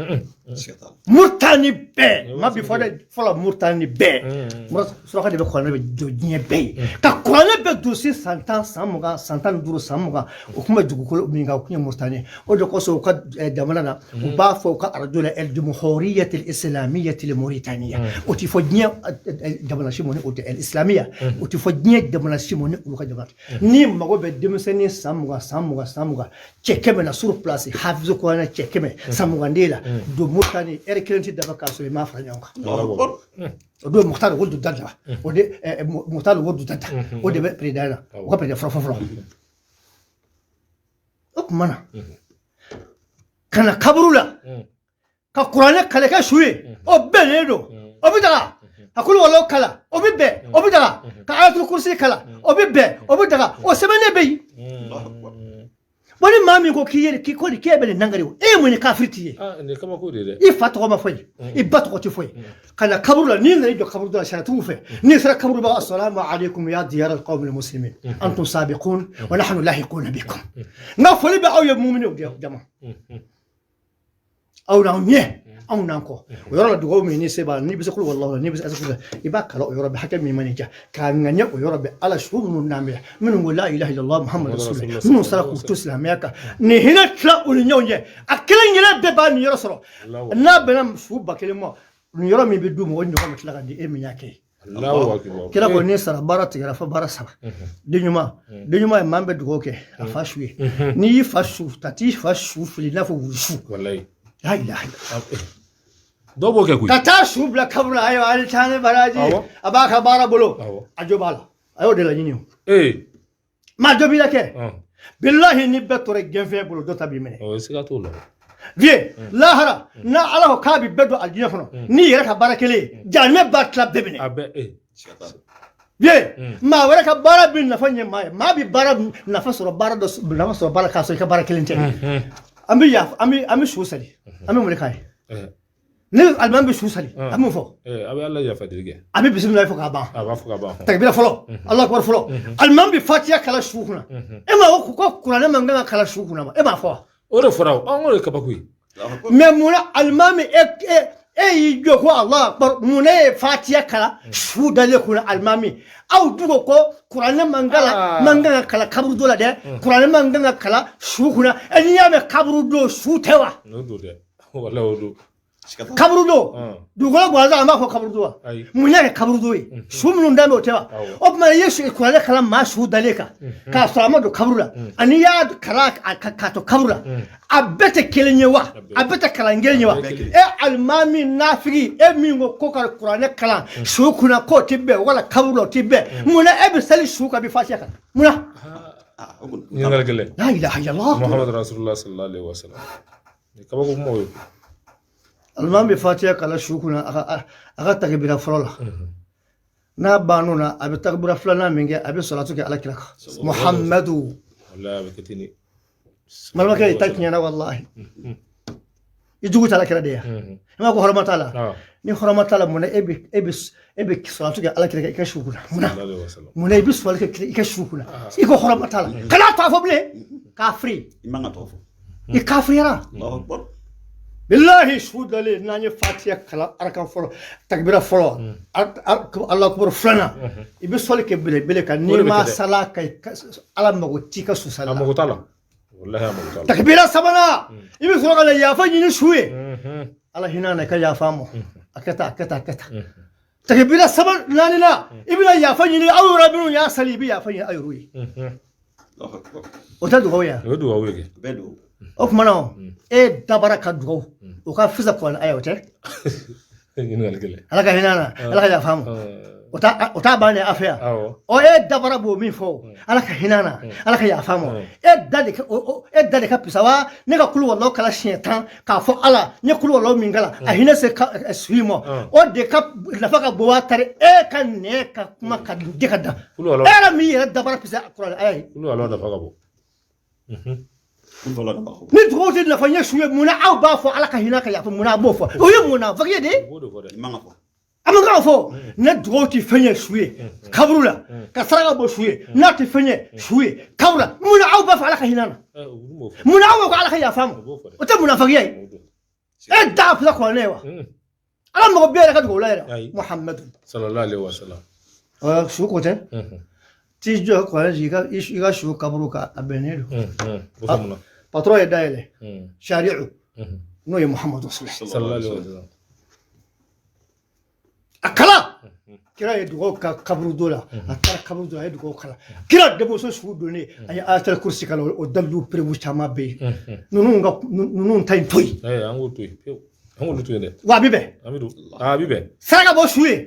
Speaker 1: Moritani bɛɛ ma bi fɔ dɛ, fɔlɔ Moritani bɛɛ suraka de bɛ kuranɛ bɛ don diɲɛ bɛɛ ye. Ka kuranɛ bɛɛ don si san 10, san 20, san 15, san 20, o tun bɛ dugukolo min kan, o tun ye Moritani ye. O de kosɔn u ka jamana na, u b'a fɔ u ka arajo la El Jumhuriyati El Islamiyati El Mauritania. O ti fɔ diɲɛ jamana si mɔ ni o tɛ El Islamiya. O ti fɔ diɲɛ jamana si mɔ ni olu ka jamana tɛ. N'i mago bɛ denmisɛnnin san 20, san 20, san 20, cɛ 100 na sur place, hafizu kuranɛ cɛ 100 san 20 den la don Moritani, ɛri kelen tɛ dafa k'a sɔrɔ i m'a fara ɲɔgɔn kan. O don Mukutari Wulu Dada, o de Mukutari Wulu Dada, o de bɛ président na, o ka président fɔlɔ fɔlɔ. O tuma na ka na kaburu la ka kuranɛ kala kɛ su ye, o bɛnnen don, o bɛ daga. A kulu wala kala, o bɛ bɛn, o bɛ daga. Ka ayatul kursi kala, o bɛ bɛn, o bɛ daga. O sɛbɛnnen bɛ yen. Bon, ni maa min ko k'i ye k'i ko k'e bɛ nin nangari, o e ye mun ni kafiri t'i ye?
Speaker 2: Nin ye kabako de ye dɛ.
Speaker 1: I fa tɔgɔ ma fɔ yen, i ba tɔgɔ tɛ fɔ yen. Ka na kaburu la, n'i nana i jɔ kaburu la sariyatigiw fɛ, n'i sera kaburu ba, assalamu alaikum ya diyar alqawmi almuslimin, antum sabiqun wa nahnu lahiquna bikum. N ka foli bɛ aw ye muminiw jama. Aw n'anw ɲɛ, anw n'an kɔ. O yɔrɔ la dugawu min ni se b'a la, n'i bɛ se kulu walahi, n'i bɛ se asukuru la, i b'a kalan o yɔrɔ bɛɛ, hakɛ min mana ja k'a ŋaniya o yɔrɔ bɛɛ. Ala su minnu n'an bɛ minnu ko la ilaha illallah muhammadu rasulullah, minnu sara k'u to silamɛya kan, nin hinɛ tila u ni ɲɔgɔn cɛ, a kelen kelen bɛɛ b'a niyɔrɔ sɔrɔ. N'a bɛnna su 1000 ma, niyɔrɔ min bɛ d'u ma, o ɲɔgɔn bɛ tila ka di e min y'a kɛ ye. Kira ko n'i sara, baara tigɛra fo baara saba. Den ɲuman, den ɲuman ye maa min bɛ dugawu kɛ a fa su ye. N'i y'i fa su ta, t'i fa su fili i n'a fɔ wulusu. La ilaha illallah.
Speaker 2: Dɔw b'o kɛ koyi.
Speaker 1: Ka taa su bila kaburu la, ayiwa, ali taa ne baraji. A b'a ka baara bolo. A jo b'a la. A y'o de laɲini o. Maa jo b'i la kɛ. Bilahi, ni bɛɛ tora gɛnfɛn bolo, dɔ ta b'i minɛ.
Speaker 2: O siga t'o la.
Speaker 1: Vieux, lahara n'a Ala ko k'a bɛ bɛɛ don alijinɛ kɔnɔ n'i yɛrɛ ka baara kelen ye, jahanamɛ b'a tila bɛɛ minɛ.
Speaker 2: A bɛɛ e.
Speaker 3: Siga t'a la.
Speaker 1: Vieux, maa wɛrɛ ka baara bɛ nafa ɲɛ maa ye. Maa bɛ baara nafa sɔrɔ, baara dɔ nafa sɔrɔ baara k'a sɔrɔ i ka baara kelen tɛ. An bɛ yafa, an bɛ su sali, an bɛ mun de k'a ye? Ni alimami bɛ su sali, an bɛ mun fɔ?
Speaker 2: A bɛ Ala yafa deli kɛ.
Speaker 1: A bɛ bisimila fɔ k'a ban.
Speaker 2: A b'a fɔ ka ban.
Speaker 1: Takbira fɔlɔ, Alahu akibar fɔlɔ, alimami bɛ fatiya kalan su kunna. E ma ko kuranɛ man kan ka kalan su kunna ma? E m'a fɔ wa?
Speaker 2: O de fɔra o, an k'o de ye kabako ye.
Speaker 3: Allahu akbar.
Speaker 1: Mais munna alimami e y'i jɔ ko Alahu akibar, munna e ye fatiya kalan su dalen kunna? Alimami, aw du ko kuranɛ man kan man kan ka kalan kaburudo la dɛ, kuranɛ man kan ka kalan su kunna. E, n'i y'a mɛn kaburudo, su tɛ wa?
Speaker 2: O don dɛ, walahi, o don.
Speaker 3: Siga t'a la.
Speaker 1: Kaburudo, dugukolo gansan, an b'a fɔ kaburudo wa?
Speaker 2: Ayi.
Speaker 1: Mun y'a kɛ kaburudo ye? Su minnu dalen bɛ, o tɛ wa?
Speaker 2: Awɔ.
Speaker 1: O tuma i ye kuranɛ kalan maa su dalen kan k'a sɔrɔ a ma don kaburu la, ani i y'a kalan k'a to kaburu la, a bɛɛ tɛ kelen ye wa? A bɛɛ tɛ kalan kelen ye wa?
Speaker 2: A bɛɛ kelen.
Speaker 1: E alimami nafigi, e min ko ka kuranɛ kalan su kunna k'o tɛ bɛn, wala kaburu la o tɛ bɛn, munna e bɛ sali su kan, i bɛ fatiya kalan, munna?
Speaker 3: Ah, o kɔni.
Speaker 2: Ɲininkali gɛlɛn.
Speaker 1: La ilaha illallah.
Speaker 2: Muhammadu rasulullah sallallahu alaihi wasallam, nin kabako kumaw ye.
Speaker 1: Alimami bɛ fatiya kalan su kunna a ka takibira fɔlɔ la. N'a bann'o na, a bɛ takibira filanan min kɛ, a bɛ salatu kɛ Ala kira kan, Muhammadu.
Speaker 2: Walahi, a bɛ kɛ ten de.
Speaker 1: Balimakɛ, i ta tiɲɛna wallahi. I jugu t'a la kira de ya. I ma ko hɔrɔma t'a la? Ni hɔrɔma t'a la, munna e bɛ salatu kɛ Ala kira kan i ka su kunna? Munna?
Speaker 2: Sallallahu alaihi wasallam.
Speaker 1: Munna i bɛ salatu kɛ i ka su kunna? I ko hɔrɔma t'a la, kana to a fɔ bilen, kafiri.
Speaker 3: I man ka tɔgɔ fɔ.
Speaker 1: I kafiriyara.
Speaker 3: Allahu akbar.
Speaker 1: Billahi, su dalen, n'an ye fatiya kalan arakan fɔlɔ, takbira fɔlɔ, Alahu akubar filanan, i bɛ sɔli kɛ belebele kan.
Speaker 2: O
Speaker 1: N'i
Speaker 2: de bɛ
Speaker 1: ma
Speaker 2: kɛ dɛ.
Speaker 1: sala ka Ala mago t'i ka susali
Speaker 2: A
Speaker 1: la.
Speaker 2: mago t'a la, walahi, a mago t'a la.
Speaker 1: Takbira sabanan, i bɛ sɔrɔ ka na yafa ɲini su ye. Ala hinɛ na, i ka yafa an ma, a kɛ tan, a kɛ tan, a kɛ tan. Takbira saba naaninan, i bɛna yafa ɲini aw yɛrɛ minnu y'a sali, i bɛ yafa ɲini aw yɛrɛw ye.
Speaker 3: Allahu akbar.
Speaker 1: O tɛ dugawu ye wa?
Speaker 2: O ye dugawu ye kɛ.
Speaker 3: Bɛɛ don.
Speaker 1: O tuma na o, e dabara ka dugawu o ka fisa kuranɛ aya, o tɛ?
Speaker 2: Ɲininkali gɛlɛn.
Speaker 1: Ala ka hinɛ na, Ala ka yafa an ma, o t'a bannen a fɛ yan.
Speaker 2: Awɔ.
Speaker 1: Ɔ, e dabara b'o min fɔ o, Ala ka hinɛ na, Ala ka yafa ma, e da de ka e da de ka pisa wa? Ne ka kulu walaw kala siɲɛ 10 k'a fɔ Ala n ye kulu walaw min kala, a hinɛ se ka su ma, o de ka nafa ka bon wa tari e ka nɛ ka kuma ka de ka da?
Speaker 2: Kulu walaw.
Speaker 1: E yɛrɛ min yɛrɛ dabara pisa kuranɛ aya ye.
Speaker 2: Kulu walaw nafa ka bon.
Speaker 3: Kulu walaw nafa ka bon.
Speaker 1: Ni dugawu tɛ nafa ɲɛ su ye, munna aw b'a fɔ Ala ka hinɛ ka yafa? Munna a b'o fɔ? O ye mun na ye de?
Speaker 2: U b'o de fɔ dɛ.
Speaker 3: I man ka fɔ.
Speaker 1: An bɛ k'a fɔ ne dugawu tɛ fɛn ye su ye kaburu la, ka saraka bɔ su ye, n'a tɛ fɛn ye su ye kaburu la, munna aw b'a fɔ Ala ka hinɛ na?
Speaker 2: U b'o fɔ.
Speaker 1: Munna aw b'a fɔ Ala ka yafa ma?
Speaker 2: U b'o fɔ dɛ.
Speaker 1: O tɛ munafagiya ye?
Speaker 2: O don.
Speaker 1: E da fila kuranɛ ye wa? Ala mago bɛɛ yɛrɛ ka dugawu la yɛrɛ.
Speaker 2: Ayi.
Speaker 1: Muhamadu.
Speaker 2: Sallallahu alaihi wasallam.
Speaker 1: Su ko tɛ. T'i jɔ kuranɛ jigin i ka su kaburu kan, a bɛnnen don.
Speaker 2: O faamuna.
Speaker 1: Patron ye dayɛlɛ sariya n'o ye Muhamadu
Speaker 2: Sallallahu alaihi wasallam.
Speaker 1: A kala kira ye dugawu ka kaburu do la, a taara kaburu do la, a ye dugawu kala kira denmuso su donnen, a ye ayatal kursi kala. O dalilu preuve caman bɛ yen. Ninnu ka ninnu ta in to yen.
Speaker 2: An k'o to yen pewu, an k'olu to yen dɛ.
Speaker 1: Wa a bɛ bɛn.
Speaker 2: An bɛ don, a bɛ bɛn.
Speaker 1: Saraka bɔ su ye,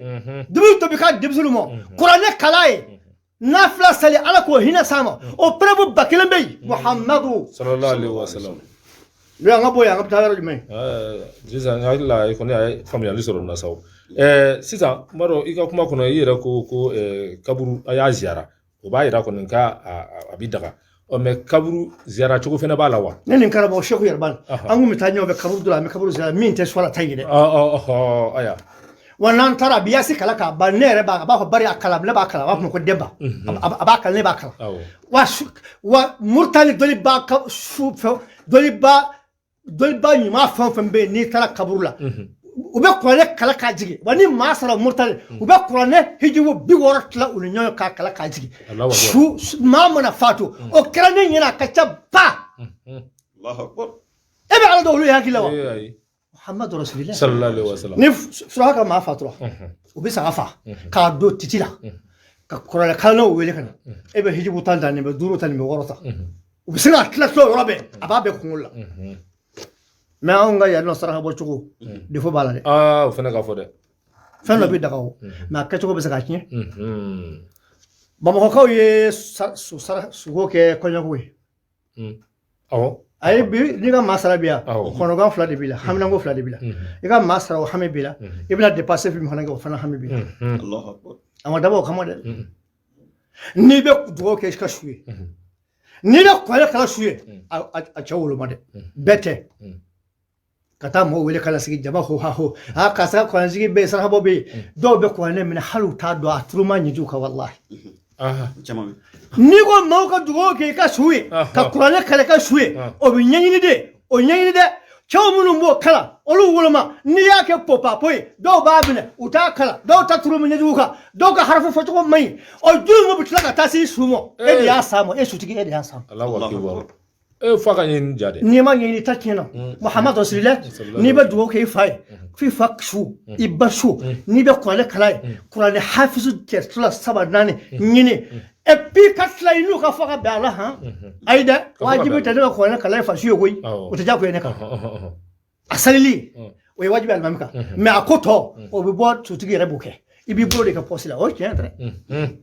Speaker 1: dumuni tobi ka denmisɛnninw ma, kuranɛ kala ye, nafila sali, Ala k'o hinɛ s'a ma, o preuve 1000 bɛ yen, Muhamadu.
Speaker 2: Sallallahu alaihi wasallam.
Speaker 1: N'o an ka bɔ yen, an ka taa yɔrɔ jumɛn?
Speaker 2: Sisan n hakili la, i kɔni a ye faamuyali sɔrɔ nin na sa o. Sisan n b'a dɔn i ka kuma kɔnɔ, i yɛrɛ ko kaburu a y'a ziyara, o b'a yira kɔni k'a a bi daga ɔ, mais kaburu ziyara cogo fɛnɛ b'a la wa?
Speaker 1: Ne ni karamɔgɔ Seku yɛrɛ b'a la, an kun bɛ taa ɲɔgɔn fɛ kaburu dɔ la, an bɛ kaburu ziyara min tɛ suwala ta ye dɛ.
Speaker 2: Ɔ ɔ ɔ ayiwa.
Speaker 1: Wa n'an taara, a bɛ yasi kala k'a ban, ne yɛrɛ b'a, a b'a fɔ bari a kalan, ne b'a kalan, a b'a fɔ ko Denba, a b'a kalan, ne b'a kalan. Wa wa Murutani dɔnni ba ka su fɛn dɔnni ba ɲuman fɛn o fɛn bɛ yen, n'i taara kaburu la, u bɛ kuranɛ kala k'a jigin. Wa ni maa sara Murutani, u bɛ kuranɛ hijibu 60 tila u ni ɲɔgɔn k'a kala k'a jigin.
Speaker 2: Allahu akbar.
Speaker 1: Su maa mana fatu, o kɛra ne ɲɛna, a ka ca ba.
Speaker 3: Allahu akbar.
Speaker 1: E bɛ Ala dɔn olu ye hakili la wa?
Speaker 2: Ee, ayi.
Speaker 1: Muhammadu rasulillah.
Speaker 2: Sallallahu alaihi wasallam.
Speaker 1: Ni suraka ka maa fatura, u bɛ saga fa k'a don titi la ka kuranɛ kalannaw wele ka na. E bɛ hijibu 10 ta, nin bɛ duuru ta, nin bɛ wɔɔrɔ ta, u bɛ se ka tila tila o yɔrɔ bɛɛ, a b'a bɛɛ kunkolo la. Mais anw ka yan nɔ, saraka bɔ cogo défaut b'a la dɛ.
Speaker 2: Aa, o fɛnɛ ka fɔ dɛ.
Speaker 1: Fɛn dɔ bɛ daga o, mais a kɛcogo bɛ se k'a tiɲɛ. Bamakɔkaw ye sogo kɛ kɔɲɔko ye.
Speaker 2: Awɔ.
Speaker 1: Ayi, bi n'i ka maa sara bi yan,
Speaker 2: Awɔ.
Speaker 1: kɔnɔgan fila de b'i la, haminanko fila de b'i la. I ka maa sara, o hami b'i la. I bɛna dépense min fana kɛ, o fana hami b'i la.
Speaker 3: Allahu akbar.
Speaker 1: A ma dabɔ o kama dɛ. N'i bɛ dugawu kɛ i ka su ye, n'i bɛ kɔlɛ kala su ye, a cɛ woloma dɛ, bɛɛ tɛ ka taa mɔgɔw wele ka na sigi jama ho ha ho, a karisa ka kɔlɔnsigi bɛ yen, sarakabɔ bɛ yen. Dɔw bɛ kɔlɔn minɛ, hali u t'a dɔn a turuma ɲɛjiw kan, walahi.
Speaker 3: Caman bɛ.
Speaker 1: N'i ko maaw ka dugawu kɛ i ka su ye, ka kuranɛ kala i ka su ye, o bɛ ɲɛɲini de, o ɲɛɲini dɛ. Cɛw minnu b'o kalan, olu woloma. N'i y'a kɛ popapo ye, dɔw b'a minɛ, u t'a kalan, dɔw ta turu ɲɛjugu kan, dɔw ka harafu fɔcogo man ɲi. O jurumu bɛ tila ka taa se su ma. E de y'a s'a ma, e sutigi, e de y'a s'a ma.
Speaker 2: Allahu akbar. E f'a ka ɲɛɲini ja dɛ.
Speaker 1: N'i ma ɲɛɲini, ta tiɲɛna. Muhamadu rasulillah, n'i bɛ dugawu kɛ i fa ye, f'i fa su, i ba su, n'i bɛ kuranɛ kalan ye, kuranɛ hafizu cɛ fila, saba, naani ɲini, et puis ka tila i n'u ka fɔ ka bɛn a la han. Ayi dɛ, wajibi tɛ ne ka kuranɛ kalan i fa su ye koyi, o tɛ diyagoya ne kan. A salili, o ye wajibi alimami kan, mais a ko tɔ, o bɛ bɔ sotigi yɛrɛ b'o kɛ. I b'i bolo de ka pɔsi la, o ye tiɲɛ dɛ.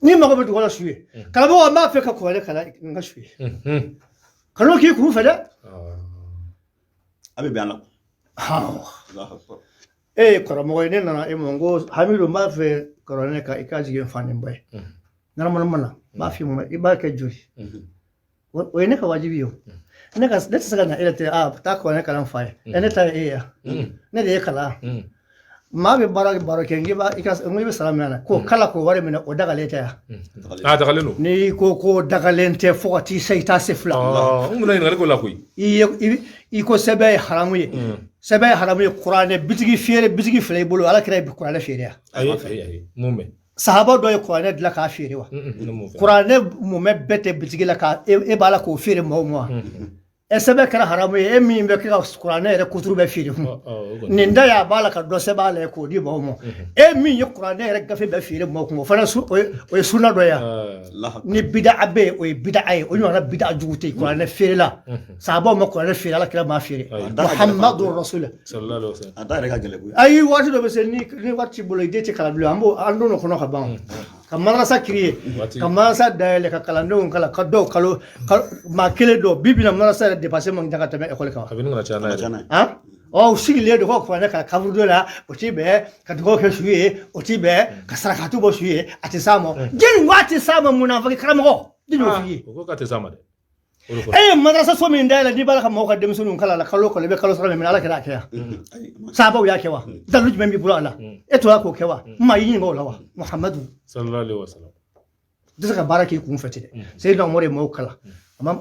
Speaker 1: N'i mago bɛ dugawu la su ye, karamɔgɔ, n b'a fɛ ka kuranɛ kalan n ka su ye, kan'o k'i kun fɛ dɛ.
Speaker 3: A bɛ bɛn a la. Allahu akbar.
Speaker 1: E ye karamɔgɔ ye, ne nana e ma n ko Hamidu, n b'a fɛ kuranɛ ka i ka jigin fa ni ba ye normalement na, n b'a f'i ma, i b'a kɛ joli? O ye ne ka wajibi ye o. Ne ka ne tɛ se ka na e yɛrɛ tɛ a taa kuranɛ kalan fa ye. Ɛ, ne ta ye e ye yan, ne de ye kalan. Maa bɛ baara baara kɛ, n k'i b'a i ka n ko i bɛ sara min na k'o kala, k'o wari minɛ, o dagalen tɛ yan.
Speaker 2: A dagalen don.
Speaker 1: N'i ko ko dagalen tɛ, fo ka t'i se i t'a se fila.
Speaker 2: N bɛna ɲininkali k'o la koyi.
Speaker 1: I ye i ko sɛbɛn ye haramu ye, sɛbɛn ye haramu ye. Kuranɛ bitigi feere, bitigi fila i bolo, Ala kira ye kuranɛ feere yan?
Speaker 2: Ayi, ayi, ayi, mun bɛ?
Speaker 1: Sahaba dɔ ye kuranɛ dilan k'a feere wa?
Speaker 2: Ne m'o fɛ.
Speaker 1: Kuranɛ mumɛ bɛɛ tɛ bitigi la ka e b'a la k'o feere mɔgɔw ma wa? Ɛ, sɛbɛn kɛra haramu ye, e min bɛ kɛ ka kuranɛ yɛrɛ kuturu bɛɛ feere kun, nin da y'a b'a la ka dɔ sɛbɛn a la k'o di mɔgɔw ma. E min ye kuranɛ yɛrɛ gafe bɛɛ feere mɔgɔw kun, o fana o ye sunna dɔ ye. Ni bida bɛ yen, o ye bida ye, o ɲɔgɔnna bida jugu tɛ yen. Kuranɛ feere la, sahabaw ma kuranɛ feere, Ala kira m'a feere, Muhammadu rasul.
Speaker 3: A da yɛrɛ ka gɛlɛn koyi.
Speaker 1: Ayi, waati dɔ bɛ se, ni wari t'i bolo, i den tɛ kalan bilen. An b'o an don o kɔnɔ ka ban, ka madrasa créer, ka madrasa dayɛlɛ, ka kalandenw kalan, ka dɔw kalo maa kelen dɔw bi bi na madrasa yɛrɛ dépense man ca ka tɛmɛ école kan.
Speaker 2: A bɛ ɲini ka caya n'a ye.
Speaker 1: Han, ɔ, u sigilen don ko kuranɛ kalan kaburudo la, o ti bɛn ka dugawu kɛ su ye, o ti bɛn ka sarakatu bɔ su ye, a tɛ s'a ma. Jeli wa tɛ s'a ma, munafiki karamɔgɔ ne y'o f'i ye.
Speaker 2: O ko k'a tɛ s'a ma dɛ.
Speaker 1: E ye madrasa so min dayɛlɛ, n'i b'a la ka mɔgɔw ka denmisɛnninw kalan la, kalo o kalo i bɛ kalo sara min minɛ, Ala kɛra a kɛ yan, sahabaw y'a kɛ wa? Dalilu jumɛn b'i bolo a la? E tora k'o kɛ wa? Maa y'i ɲininka o la wa, Muhamadu?
Speaker 2: Sallallahu alaihi wasallam.
Speaker 1: I tɛ se ka baara k'i kun fɛ ten dɛ. Seyidina Umaru ye mɔgɔw kalan, a ma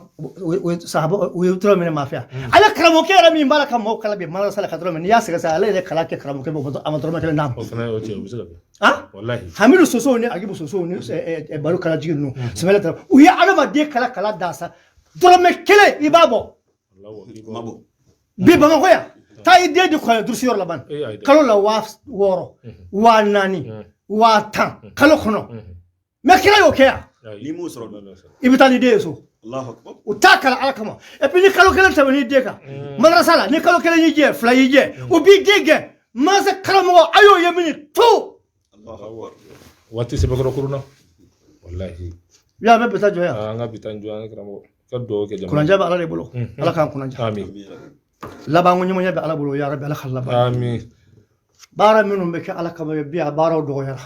Speaker 1: sahaba u ye dɔrɔn minɛ maa fɛ yan. Ale karamɔgɔkɛ yɛrɛ min b'a la ka mɔgɔw kalan bi madrasa la ka dɔrɔn minɛ, n'i y'a sɛgɛsɛgɛ, ale yɛrɛ kalan kɛ karamɔgɔkɛ bɛ, a ma dɔrɔmɛ kelen d'a ma.
Speaker 2: O fana y'o tiɲɛ, o bɛ se ka kɛ. Walahi.
Speaker 1: Hamidu Sosow ni Agibu Sosow ni Baro Kalajigi ninnu, Sɛmɛlɛ ta, u ye adamaden kala kala dan sa, dɔrɔmɛ kelen i b'a bɔ.
Speaker 3: Ma bɔ.
Speaker 1: Bi Bamakɔ yan, taa i den di kɔɲɔ durusi yɔrɔ laban, kalo la 6000, 4000, 10,000 kalo kɔnɔ. Mɛ kira y'o kɛ yan?
Speaker 3: N'i m'o sɔrɔ,
Speaker 1: i bɛ taa ni den ye so. U t'a kalan Ala kama. Et puis ni kalo kelen tɛmɛ n'i den kan madrasa la, ni kalo kelen y'i jɛ, fila y'i jɛ, u b'i den gɛn. Mansa karamɔgɔ, a y'o ye mini to.
Speaker 2: Waati sɛbɛkɔrɔ kurunna, walahi.
Speaker 1: Ya bɛ bi taa jɔ yan.
Speaker 2: An ka bi taa jɔ an karamɔgɔ ka dugawu kɛ jama.
Speaker 1: Kunnanja bɛ Ala de bolo, Ala k'an kunnanja.
Speaker 2: Amin.
Speaker 1: Labanko ɲumanya bɛ Ala bolo, ya Rabbi, Ala ka laban.
Speaker 2: Amin.
Speaker 1: Baara minnu bɛ kɛ Ala kama bi, a baaraw dɔgɔyara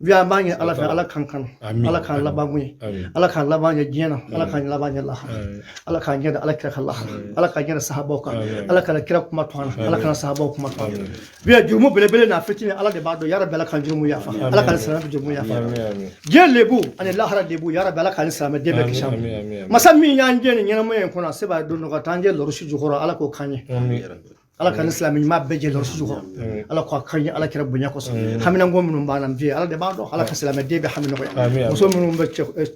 Speaker 1: bi. An b'a ɲini Ala fɛ, Ala k'an kanu, Ala k'an labanko ye, Ala k'an laban ɲɛ diɲɛ na, Ala k'an laban ɲɛ lahara, Ala k'an ɲɛ da Ala kira ka lahara, Ala k'an ɲɛ da sahabaw kan, Ala kana kira kuma to an na, Ala kana sahabaw kuma to an na. Bi jurumu belebele n'a fitinin, Ala de b'a dɔn. Ya Rabbi, Ala k'an jurumu yafa, Ala k'an silamɛ jurumu yafa, diɲɛ lebu ani lahara lebu. Ya Rabbi, Ala k'an silamɛ den bɛɛ kisi a ma. Masa min y'an jɛ nin ɲɛnamaya in kɔnɔ, a se b'a don dɔ ka taa an jɛ lɔrɔsi jukɔrɔ, Ala k'o k'an ye. Ala ka ni silamɛ ɲuman bɛɛ jɛ lɔrɔsi jukɔrɔ, Ala k'a kan ye Ala kira bonya kosɔn. Haminanko minnu b'an na bi, Ala de b'a dɔn. Ala ka silamɛden bɛɛ hami nɔgɔya. Muso minnu bɛ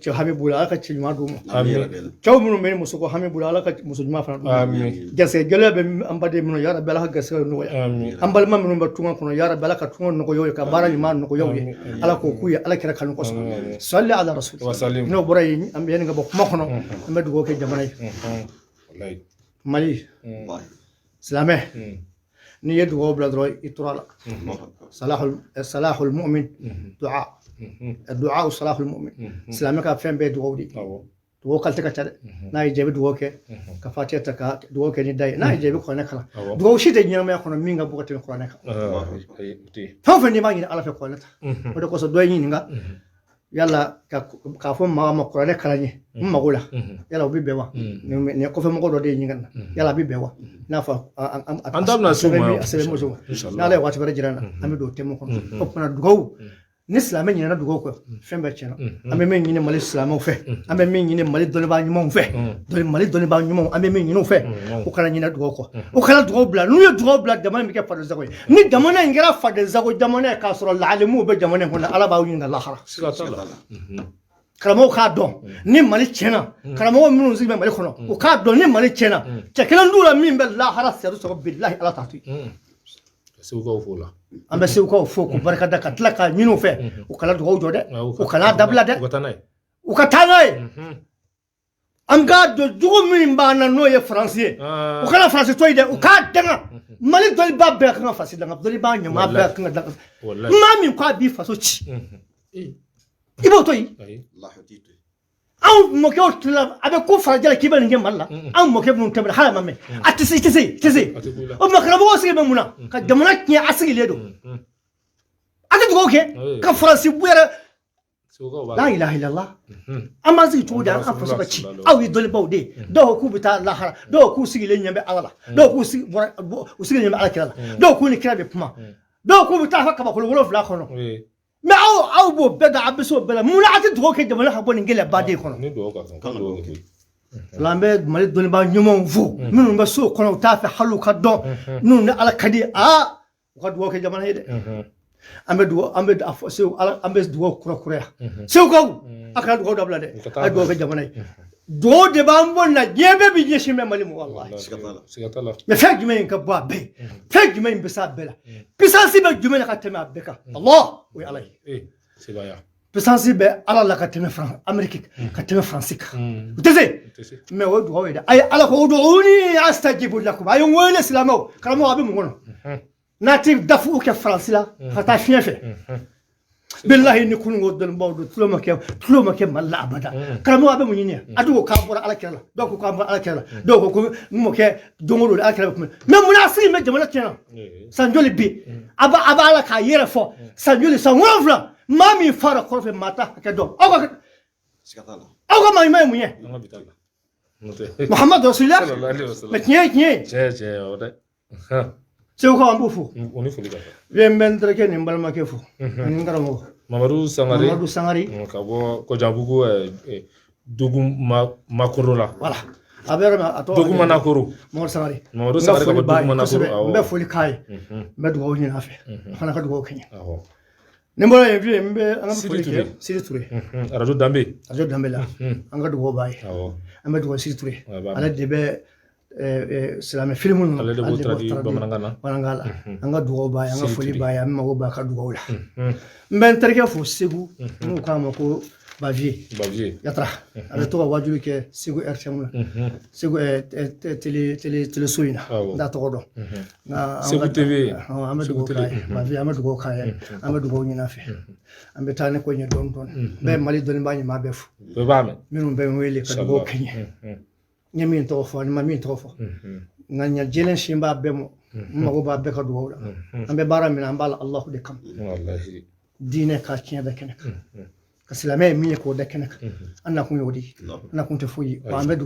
Speaker 1: cɛ hami b'u la, Ala ka cɛ ɲuman d'u ma. Cɛw minnu bɛ muso ko hami b'u la, Ala ka muso ɲuman fana d'u ma. Garisɛgɛ gɛlɛya bɛ an baden minnu, ya Rabbi, Ala ka garisɛgɛ nɔgɔya. An balima minnu bɛ tunga kɔnɔ, ya Rabbi, Ala ka tunga nɔgɔya u ye, ka baara ɲuman nɔgɔya u ye. Ala k'o k'u ye Ala kira kanu kosɔn. Sali ala rasul. N'o bɔra yen, an bɛ yanni ka bɔ kuma kɔnɔ, an bɛ dugawu kɛ jamana ye, Mali silamɛ. N'i ye dugawu bila dɔrɔn, i tora la. Salahul mu'min du'a, du'a salahul mu'min. Silamɛ ka fɛn bɛɛ ye dugawu de ye. Dugawu qualité ka ca dɛ. N'a y'i diya, i bɛ dugawu kɛ ka Fatiha ta, ka dugawu kɛ ni da ye. N'a y'i diya, i bɛ Kuranɛ kalan. Dugawu si tɛ ɲɛnamaya kɔnɔ min ka bon ka tɛmɛ Kuranɛ kan. Fɛn o fɛn n'i b'a ɲini Ala fɛ, Kuranɛ ta. O de kosɔn dɔ ye ɲininka yala k'a fɔ maa ma Kuranɛ kalan ye n mago la, yala o bɛ bɛn wa? Nin ye kɔfɛ mɔgɔ dɔ de ye ɲininka na, yala a bɛ bɛn wa? N'a fɔ
Speaker 2: an da bɛna s'o ma.
Speaker 1: A sɛbɛn muso ma, n'Ala ye waati wɛrɛ jira n na, an bɛ don o thème kɔnɔ. O kumana, dugawu, ni silamɛ ɲinɛna dugawu kɔ, fɛn bɛɛ tiɲɛna. An bɛ min ɲini Mali silamɛw fɛ, an bɛ min ɲini Mali dɔnnibaa ɲumanw fɛ, Mali dɔnnibaa ɲumanw, an bɛ min ɲini u fɛ, u kana ɲinɛ dugawu kɔ, u kana dugawu bila. N'u ye dugawu bila, jamana in bɛ kɛ fadensago ye. Ni jamana in kɛra fadensago jamana ye k'a sɔrɔ laalimuw bɛ jamana in kɔnɔ, Ala b'aw ɲininka lahara. Karamɔgɔw k'a dɔn, ni Mali tiɲɛna, karamɔgɔ minnu sigi bɛ Mali kɔnɔ, u k'a dɔn, ni Mali tiɲɛna, cɛ kelen t'u la min bɛ lahara sɛri sɔrɔ. Bilahi, Ala t'a to yen.
Speaker 2: Segukaw fo la.
Speaker 1: An bɛ Segukaw fo k'u barika da, ka tila k'a ɲini u fɛ, u kana dugawu jɔ dɛ, u kana dabila dɛ, u ka taa n'a ye. An k'a dɔn, jugu min b'an na, n'o ye Faransi ye, u kana Faransi to yen dɛ, u k'a danga. Mali dɔnnibaa bɛɛ kan ka Faransi danga, dɔnnibaa ɲuman bɛɛ kan ka danga. Maa min k'a b'i faso ci, i b'o to yen. Anw mɔkɛw tila a bɛ ko farajɛ la k'i bɛ nin kɛ Mali la. Anw mɔkɛ minnu tɛmɛna, hali a ma mɛn, a tɛ se, i tɛ se, i tɛ se. O tuma, karamɔgɔw sigilen bɛ mun na ka jamana tiɲɛ? A sigilen don, a tɛ dugawu kɛ ka Faransi bu yɛrɛ. La ilaha illallah. An b'an sigi cogo di an faso ka ci? Aw ye dɔnnibaw de ye. Dɔw ko k'u bɛ taa lahara, dɔw k'u sigilen ɲɛ bɛ Ala la, dɔw k'u sigi u sigilen ɲɛ bɛ Ala kira la, dɔw k'u ni kira bɛ kuma, dɔw k'u bɛ taa fɔ kabakolo 7 kɔnɔ. Mais aw b'o bɛɛ da, a bɛ se o bɛɛ la. Mun na a tɛ dugawu kɛ jamana ka bɔ nin gɛlɛyabaden kɔnɔ? An bɛ Mali dɔnnibaa ɲumanw fo, minnu bɛ so kɔnɔ, u t'a fɛ hali u ka dɔn, minnu ni Ala ka di, aa, u ka dugawu kɛ jamana ye dɛ. An bɛ dugawu, an bɛ a fɔ Segu Ala, an bɛ dugawu kura kuraya. Segukaw, a kana dugawu dabila dɛ, a ye dugawu kɛ jamana ye. Dugawu de b'an bɔ na, diɲɛ bɛɛ bɛ ɲɛsin bɛ Mali ma, walahi. Mais fɛn jumɛn in ka bɔ a bɛɛ ye? Fɛn jumɛn in bɛ s'a bɛɛ la? Puissance bɛ jumɛn na ka tɛmɛ a bɛɛ kan? Allah, o ye Ala ye. Puissance bɛ Ala la ka tɛmɛ Amérique, ka tɛmɛ Faransi kan. U tɛ se, mais o ye dugawu ye dɛ. A ye Ala ko ud'uni astajibu lakum. A ye n wele, silamɛw. Karamɔgɔ, a bɛ mun kɔnɔ n'a tɛ dafugu kɛ Faransi la ka taa fiɲɛ fɛ? Bilahi, ni kunun ko dɔnnibaw don, tulo ma kɛ, tulo ma kɛ Mali la abada. Karamɔgɔ, a bɛ mun ɲini yan? A dɔw ko k'an bɔra Ala kira la, dɔw ko k'an bɔra Ala kira la, dɔw ko ko n mɔkɛ don o don Ala kira bɛ kuma. Mais mun na a sigi bɛ jamana tiɲɛna san joli bi? A b'a la k'a yɛrɛ fɔ san joli, san 7. Maa min fara kɔfɛ, maa t'a hakɛ dɔn. Aw ka maa ɲuman ye mun ye? Muhammadu Rasulillah. Mais tiɲɛ ye tiɲɛ ye. Segukaw, an b'u fo. N bɛ n terikɛ ni n balimakɛ fo ani n karamɔgɔ.
Speaker 2: Mamadu Sangare.
Speaker 1: Mamadu Sangare.
Speaker 2: Ka bɔ Kɔjanbugu, Dugu Makoro la.
Speaker 1: Voilà. A bɛ yɔrɔ min, a tɔgɔ
Speaker 2: Dugu Manakoro.
Speaker 1: Mamadu Sangare.
Speaker 2: Mamadu Sangare ka bɔ Dugu Manakoro.
Speaker 1: N bɛ foli k'a ye. N bɛ dugawu ɲini a fɛ. A fana ka dugawu kɛ n ye. Ni n bɔra yen, bi n bɛ an ka foli kɛ Sidi Ture.
Speaker 2: Arajo Danbe.
Speaker 1: Arajo Danbe la. An ka dugawu b'a ye. An bɛ dugawu Sidi Ture. Ale de bɛ silamɛ filimu ninnu.
Speaker 2: Ale de b'o traduit bamanankan na.
Speaker 1: Bamanankan la. An ka dugawu b'a ye, an ka foli b'a ye, an mago b'a ka dugawu la. N bɛ n terikɛ fo Segu, n'u k'a ma ko Bavier.
Speaker 2: Bavier.
Speaker 1: Yatara. A bɛ to ka wajuli kɛ Segu RTM la. Segu télé télé téléso in na. N t'a tɔgɔ dɔn.
Speaker 2: Segu TV.
Speaker 1: An bɛ dugawu k'a ye. Bavier, an bɛ dugawu k'a ye. An bɛ dugawu ɲini a fɛ. An bɛ taa ni ko ɲɛ dɔɔni dɔɔni. N bɛ Mali dɔnnibaa ɲuman bɛɛ fo.
Speaker 2: Bɛɛ b'a mɛn.
Speaker 1: Minnu bɛ n wele ka dugawu kɛ n ye. N ye min tɔgɔ fɔ ani ma min tɔgɔ fɔ. Nka ɲɛ jɛlen sin b'a bɛɛ mɔ. N mago b'a bɛɛ ka dugawu la. An bɛ baara min na, an b'a la Alahu de kama. Diinɛ ka tiɲɛ bɛ kɛnɛ kan. Ka silamɛ ye min ye k'o da kɛnɛ kan. An nakun y'o de ye. An nakun tɛ foyi ye. Wa an bɛ dugawu